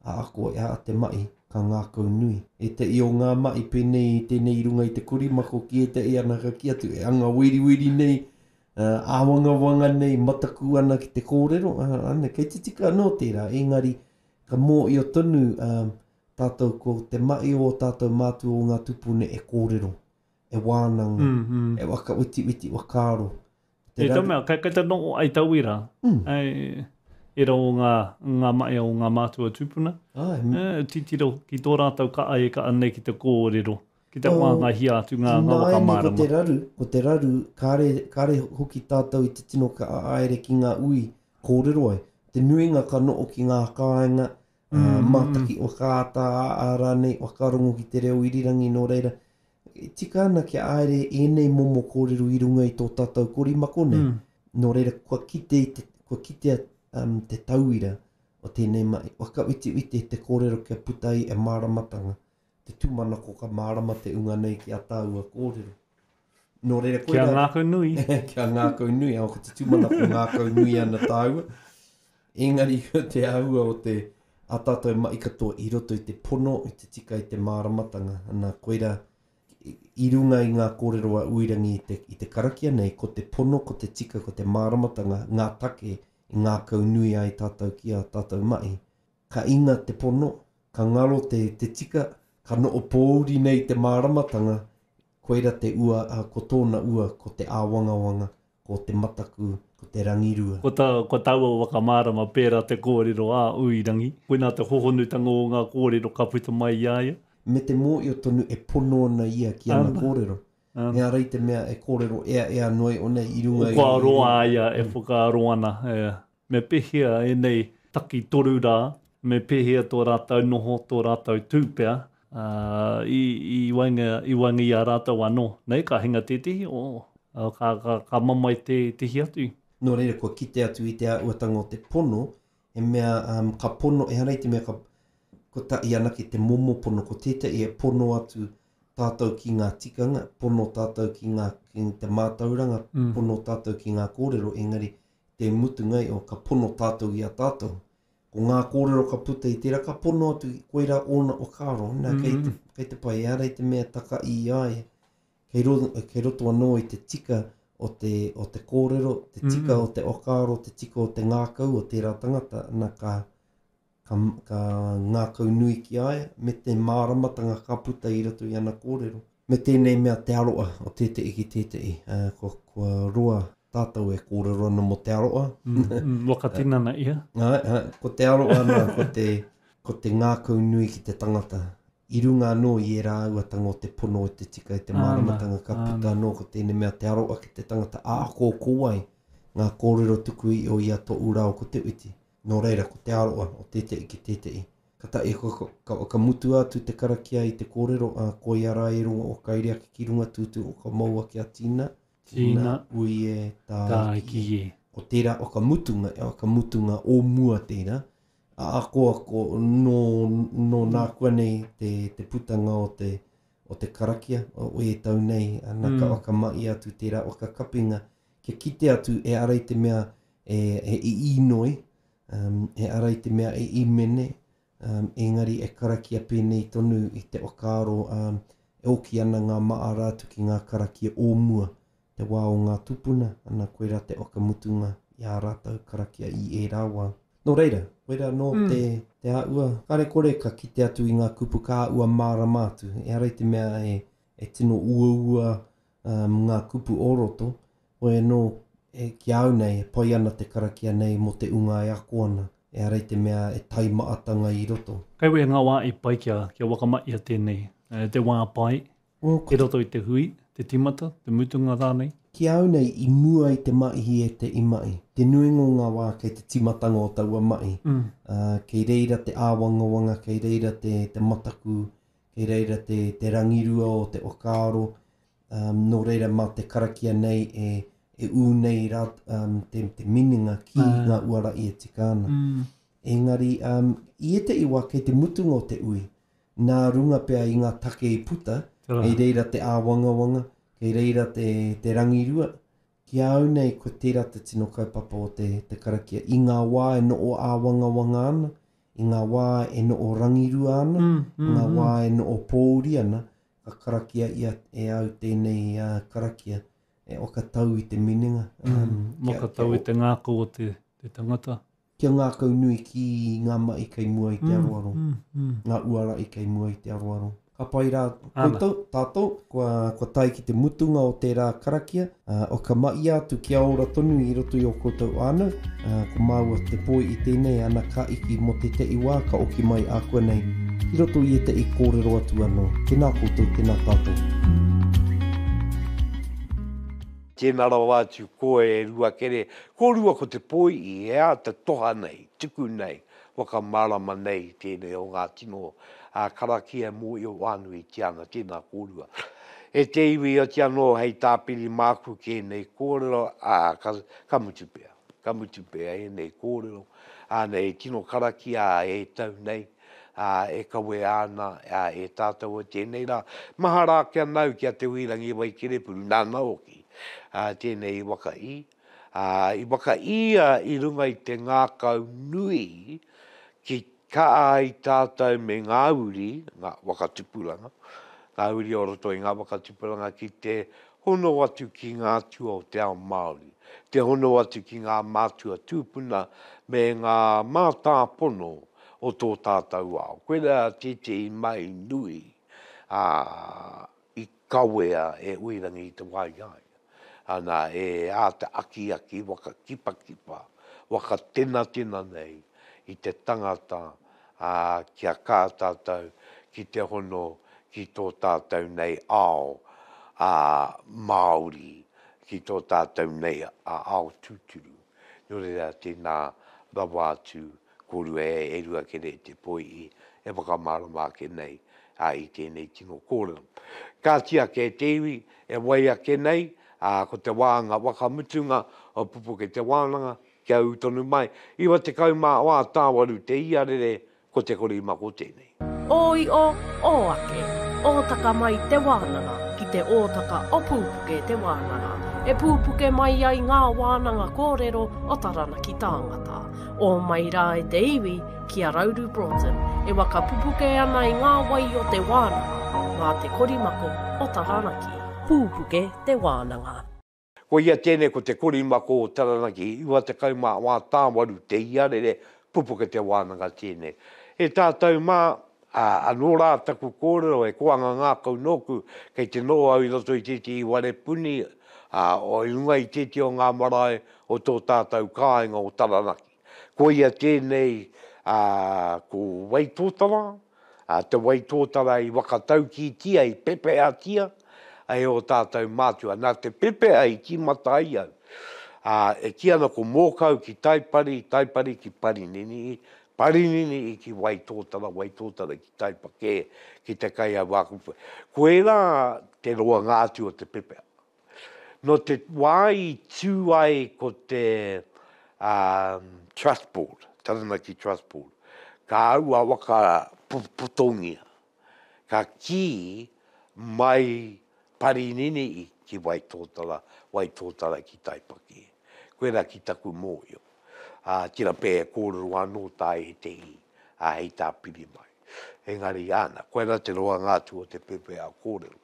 A ako e a te mahi, ka ngākau nui. Ētehi o ngā mahi pēnei i tēnei i runga i te korimako ki ētehi ana ka kī atu e anga weriweri nei, āwangawanga nei, mataku ana ki te kōrero, ana, kei te tika anō tērā, engari ka mōhio tonu tātou ko te mahi o ō tātou mātua o ngā tupuna e kōrero, e wānanga, e whakawetiweti whakaaro. Te raru. E mea, kei te noho ai tauira, ai, era o ngā, ngā mahi o ngā mātua tūpuna. Ai. E, titiro ki tō rātou ka'a e ka'a nei ki te kōrero, ki te wāngahia atu ngā, ngā waka mārama. Ko te raru, ko te raru, kāre, kāre hoki tātou i te tino ka'a haere ki ngā ui kōrero ai. Te nuinga ka noho ki ngā kāinga, mm. mātaki whakaata ā rānei, whakarongo ki te reo irirangi, nō reira, e tika ana kia āere ēnei momo kōrero i runga i tō tātou korimako nei. Mm. Nō reira, kua kite i te, kua kitea um, te tauira o tēnei mahi. Whakawhitiwhiti te kōrero kia puta ai e māramatanga. Te tūmanako ka mārama te unga nei ki a tāua kōrero. Nō reira, koirā... Kia ngākau nui. kia ngākau nui, ko te tūmanako ngākau nui ana tāua. Engari ko te āhua o te a tātou mahi katoa i roto i te pono, i te tika, i te māramatanga. Ana, koirā, i runga i ngā kōrero a Uirangi i te, i te karakia nei, ko te pono, ko te tika, ko te māramatanga, ngā take i ngākau nui ai tātou ki ā tātou mahi. Ka inga te pono, ka ngaro te, te tika, ka noho pōuri nei te māramatanga, koira te ua, ā, ko tōna ua, ko te āwangawanga, ko te mataku, ko te rangirua. Ko tā, ko taua waka mārama pērā te kōrero a Uirangi. Koinā te hohonutanga o ngā kōrero ka puta mai i a ia. Me te mōhio tonu e pono ana ia ki ana kōrero. Ehara i te mea e kōrero eaea noa iho nei i runga i. Kua roa a ia e whakaaro ana, me pēhea ēnei takitoru rā, me pēhea tō rātou noho, tō rātou tū pea, ā, i, i waenga, i waenga i a rātou anō. Nei, ka hinga tētehi, oh, ka, ka, ka mamae tētehi atu. Nō reira, kua kite atu i te āhuatanga o te pono, he mea, um, ka pono, ehara i te mea ka, kotahi anake te momo pono, ko tētahi e pono atu tātou ki ngā tikanga, pono tātou ki ngā, ki te mātauranga, mm. pono tātou ki ngā kōrero, engari te mutunga iho, ka pono tātou i a tātou. Ko ngā kōrero ka puta i tērā, ka pono atu koirā ōna whakaaro, nā, kei te, kei te pai, ehara i te mea taka i a ia, kei, ro, kei roto anō i te tika o te, o te kōrero, te tika mm. o te whakaaro, te tika o te ngākau o tērā tangata, nā, ka, ka, ka ngākau nui ki a ia, me te māramatanga ka puta i roto i ana kōrero. Me tēnei mea te aroa o tētehi ki tētehi, kua, kua roa tātou e kōrero ana mō te aroa. Mm, mm, waka tinana ia. Āe, āe, ko te aroa nā, ko te, ko te ngākau nui ki te tangata. I runga anō i ērā āhuatanga o te pono, o te tika, i te māramatanga, ka puta anō ko tēnei mea te aroa ki te tangata, ā, ko, ko wai ngā kōrero tuku iho i a Toʻu rāua ko Te Uiti. Nō reira, ko te aroa o tētehi ki tētehi. Ka tae, ka, ka, ka mutu atu te karakia i te kōrero, ā, koia rā e rongo o kaere ake ki runga tūtū o ka mau ake a Tina, Tina, ui e, tāiki e. Ko tērā whakamutunga, e whakamutunga o mua tērā, a akoa ko nō, nō nākuanei te, te putanga o te, o te karakia, o e tau nei, ana mm. ka whakamahi atu tērā whakakapinga, kia kite atu e ara i te mea e, e, e īnoi, um, e ara i te mea e imene, um, engari e karakia pēnei tonu i te whakaaro um, e oki ana ngā maara atu ki ngā karakia o mua, te wā o ngā tupuna, ana koirā te whakamutunga. i ā rātou karakia i ērā wā. Nō reira, koirā anō te, te āhua, kare kore ka kite atu i ngā kupu ka āhua mārama atu, ehara i te mea e, e tino uaua um, ngā kupu o roto, hoi anō, e, ki a au nei, e pai ana te karakia nei mō te unga e ako ana, ehara i te mea e taimaatanga i roto. Kei wea ngā wā i pai kia, kia whakamahia tēnei, te wā pai, Well, i roto i te hui, te timata, te mutunga rānei? Ki a au nei, i mua i te mahi e te imahi, te nuinga o ngā wā kei te timatanga o taua mahi, ā, kei reira te āwangawanga, kei reira te, te mataku, kei reira te, te rangirua o te whakaaro, ā, nō reira mā te karakia nei e, e ū nei rā, ā, te, te minenga ki ngā uara i e tika ana. Engari, ā, i ētehi wā kei te mutunga o te ui, Nā runga pea i ngā take i puta, kei reira te āwangawanga, kei reira te, te rangirua. Ki a au nei, ko tērā te tino kaupapa o te, te karakia. I ngā wā e noho āwangawanga ana, i ngā wā e noho rangirua ana, i ngā wā e noho pōuri ana, ka karakia ia e au tēnei karakia e whakatau i te minenga. Um, whakatau i te ngākau o te, te tangata. Kia ngākaunui ki ngā mahi kei mua i te aroaro, ngā uara i kei mua i te aroaro. Ka pai rā koutou, tātou, kua, kua tae ki te mutunga o tērā karakia, ā, o ka mahia atu kia ora tonu i roto i ō koutou whānau, ā, ko māua te poi i tēnei, ana ka iki mō tētehi wā ka oki mai ākuanei ki roto i ētehi kōrero atu anō. Tēnā koutou, tēnā tātou. Tēnā rawa atu koe e Ruakere, kōrua ko te poi i hea te toha nei, tuku nei, whakamārama nei i tēnei o ngā tino karakia e mōhio whānuitia ana, tēnā kōrua. E te iwi oti anō hei tāpiri māku ki ēnei kōrero, ā, ka, ka mutu pea, ka mutu pea ēnei kōrero, ānei tino karakia e tau nei, ā, e kawea ana e tātou o tēnei rā. Maha rā kia nau ki a Te Huirangi Waikerepuru, nāna hoki tēnei i whakaī, ā, i whakaīa i runga i te ngākau nui ki kaha ai tātou me ngā uri, ngā whakatupuranga, ngā uri o roto i ngā whakatupuranga ki te hono atu ki ngā atua o te ao Māori, te hono atu ki ngā mātua tūpuna me ngā mātāpono o tō tātou ao. Koirā tētehi mahi nui, ā, i kawea e Uirangi i te wā i a ia. Ana, e āta akiaki, waka kipakipa, waka tenatena nei i te tangata, ā, kia kaha tātou ki te hono ki tō tātou nei ao, ā, Māori, ki tō tātou nei ao tūturu. Nō reira, tēnā rawa atu Kōrua e Ruakere Te Poihi e whakamārama ake nei i tēnei tino kōrero. Kāti ake e te iwi e wai ake nei, ā, ko te wāhanga whakamutunga o Pupuke Te Wānanga, kia ū tonu mai, 94 tāwaru te iarere, ko Te Korimako tēnei. Ō io, ō ake, ōtaka mai te wānanga ki te ōtaka o Pūpuke te wānanga, e pūpuke mai ai ngā wānanga kōrero o Taranaki tāngata. Ō mai rā e te iwi ki a Rauru Broughton e waka pupuke ana i ngā wai o te wānanga mā te korimako o Taranaki. Pūpuke te wānanga. Koia tēnei ko te korimako o Taranaki, 94 tāwaru te iarere, pupuke te wānanga tēnei. E tātou mā, ā, anō rā taku kōrero, he koanga ngākau nōku, kei te noho au i roto i tētehi whare puni, ā, i runga i tētehi o ngā marae o tō tātou kāinga o Taranaki. Koia tēnei, ā, ko Waitōtara, ā, te Waitōtara i whakataukītia, i pepehatia e ō tātou mātua. Nā te pepeha i tīmata ai au, ā, e kī ana ko Mōkau ki Taipari, Taipari ki Parininihi, Parininihi ki Waitōtara, Waitōtara ki Taipakē, ki Te Kaiauākupu. Koirā te roanga atu o te pepeha. Nō te wā i tū ai ko te Trust Board, Taranaki Trust Board, ka aua waka potongia, ka kī mai Parininihi ki Waitōtara, Waitōtara ki Taipakē. Koirā ki taku mōhio. Tira pea e kōrero anō tā ētehi hei tāpiri mai. Engari, āna, koirā te roanga atu o te pepeha kōrero,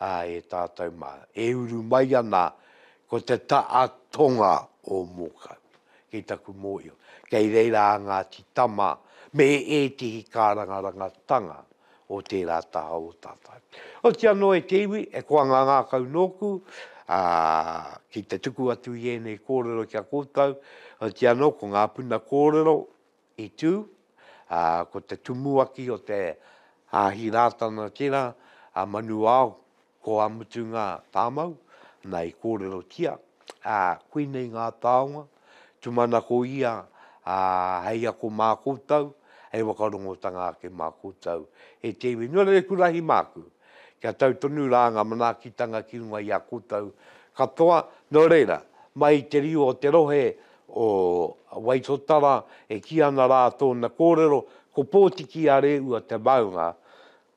ā, e tātou mā. E uru mai ana ko te ta'a tonga o Mōkau. Ki taku mōhio, kei reira a Ngāti Tama me ētehi kārangarangatanga o tērā taha o tātou. Oti anō e te iwi, e koa ngā ngākau nōku, ā, ki te tuku atu i ēnei kōrero ki a koutou, oti anō ko ngā puna kōrero i tū, ā, ko te tumuaki o te Hāhi Rātana tērā, a Manuao, Ko a Mutunga Tāmau, na i kōrerotia, ā, koinei ngā taonga, tūmanako ia, ā, hei ako mā koutou, hei whakarongotanga ake mā koutou, e te iwi. Nō reira kurahi māku, kia tau tonu rā ngā manaakitanga ki runga i a koutou katoa, nō reira, mai i te riu o te rohe o Waitotara, e kī ana rā tōna kōrero, ko Pōtiki a Rēua te maunga,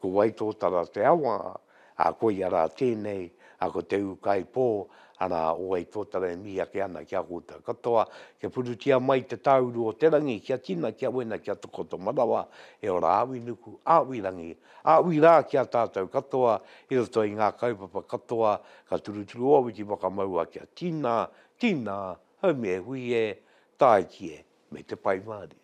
Ko Waitōtara te awa, ā, koia rā tēnei, ā, ko te ūkaipō, arā, o Waitōtara e mihi ake ana ki a koutou katoa, kia purutia mai te tāuru o te rangi, kia tina, kia wena, kia takoto manawa, e ora āwi nuku, āwi rangi, āwi rā ki a tātou katoa, i roto i ngā kaupapa katoa, ka turuturu ōwiti whakamaua kia tina, tina, haumi e hui e, tāiki e, me te Pai Mārire.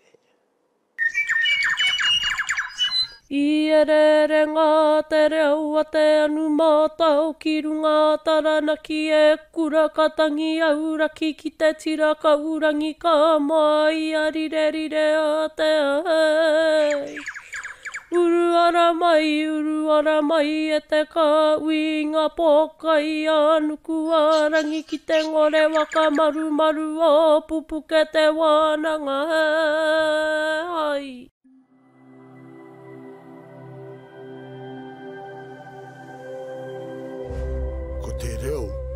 I ereere ngā te reo a te anu mātao ki runga Taranaki e kura ka tangi auraki ki te tira kaurangi ka moa i a rirerire a te ai. Uru ara mai, uru ara mai e te kāhui i ngā pōkai a nuku a rangi ki te ngore waka marumaru o Pupuke te wānanga ai. Ko te reo.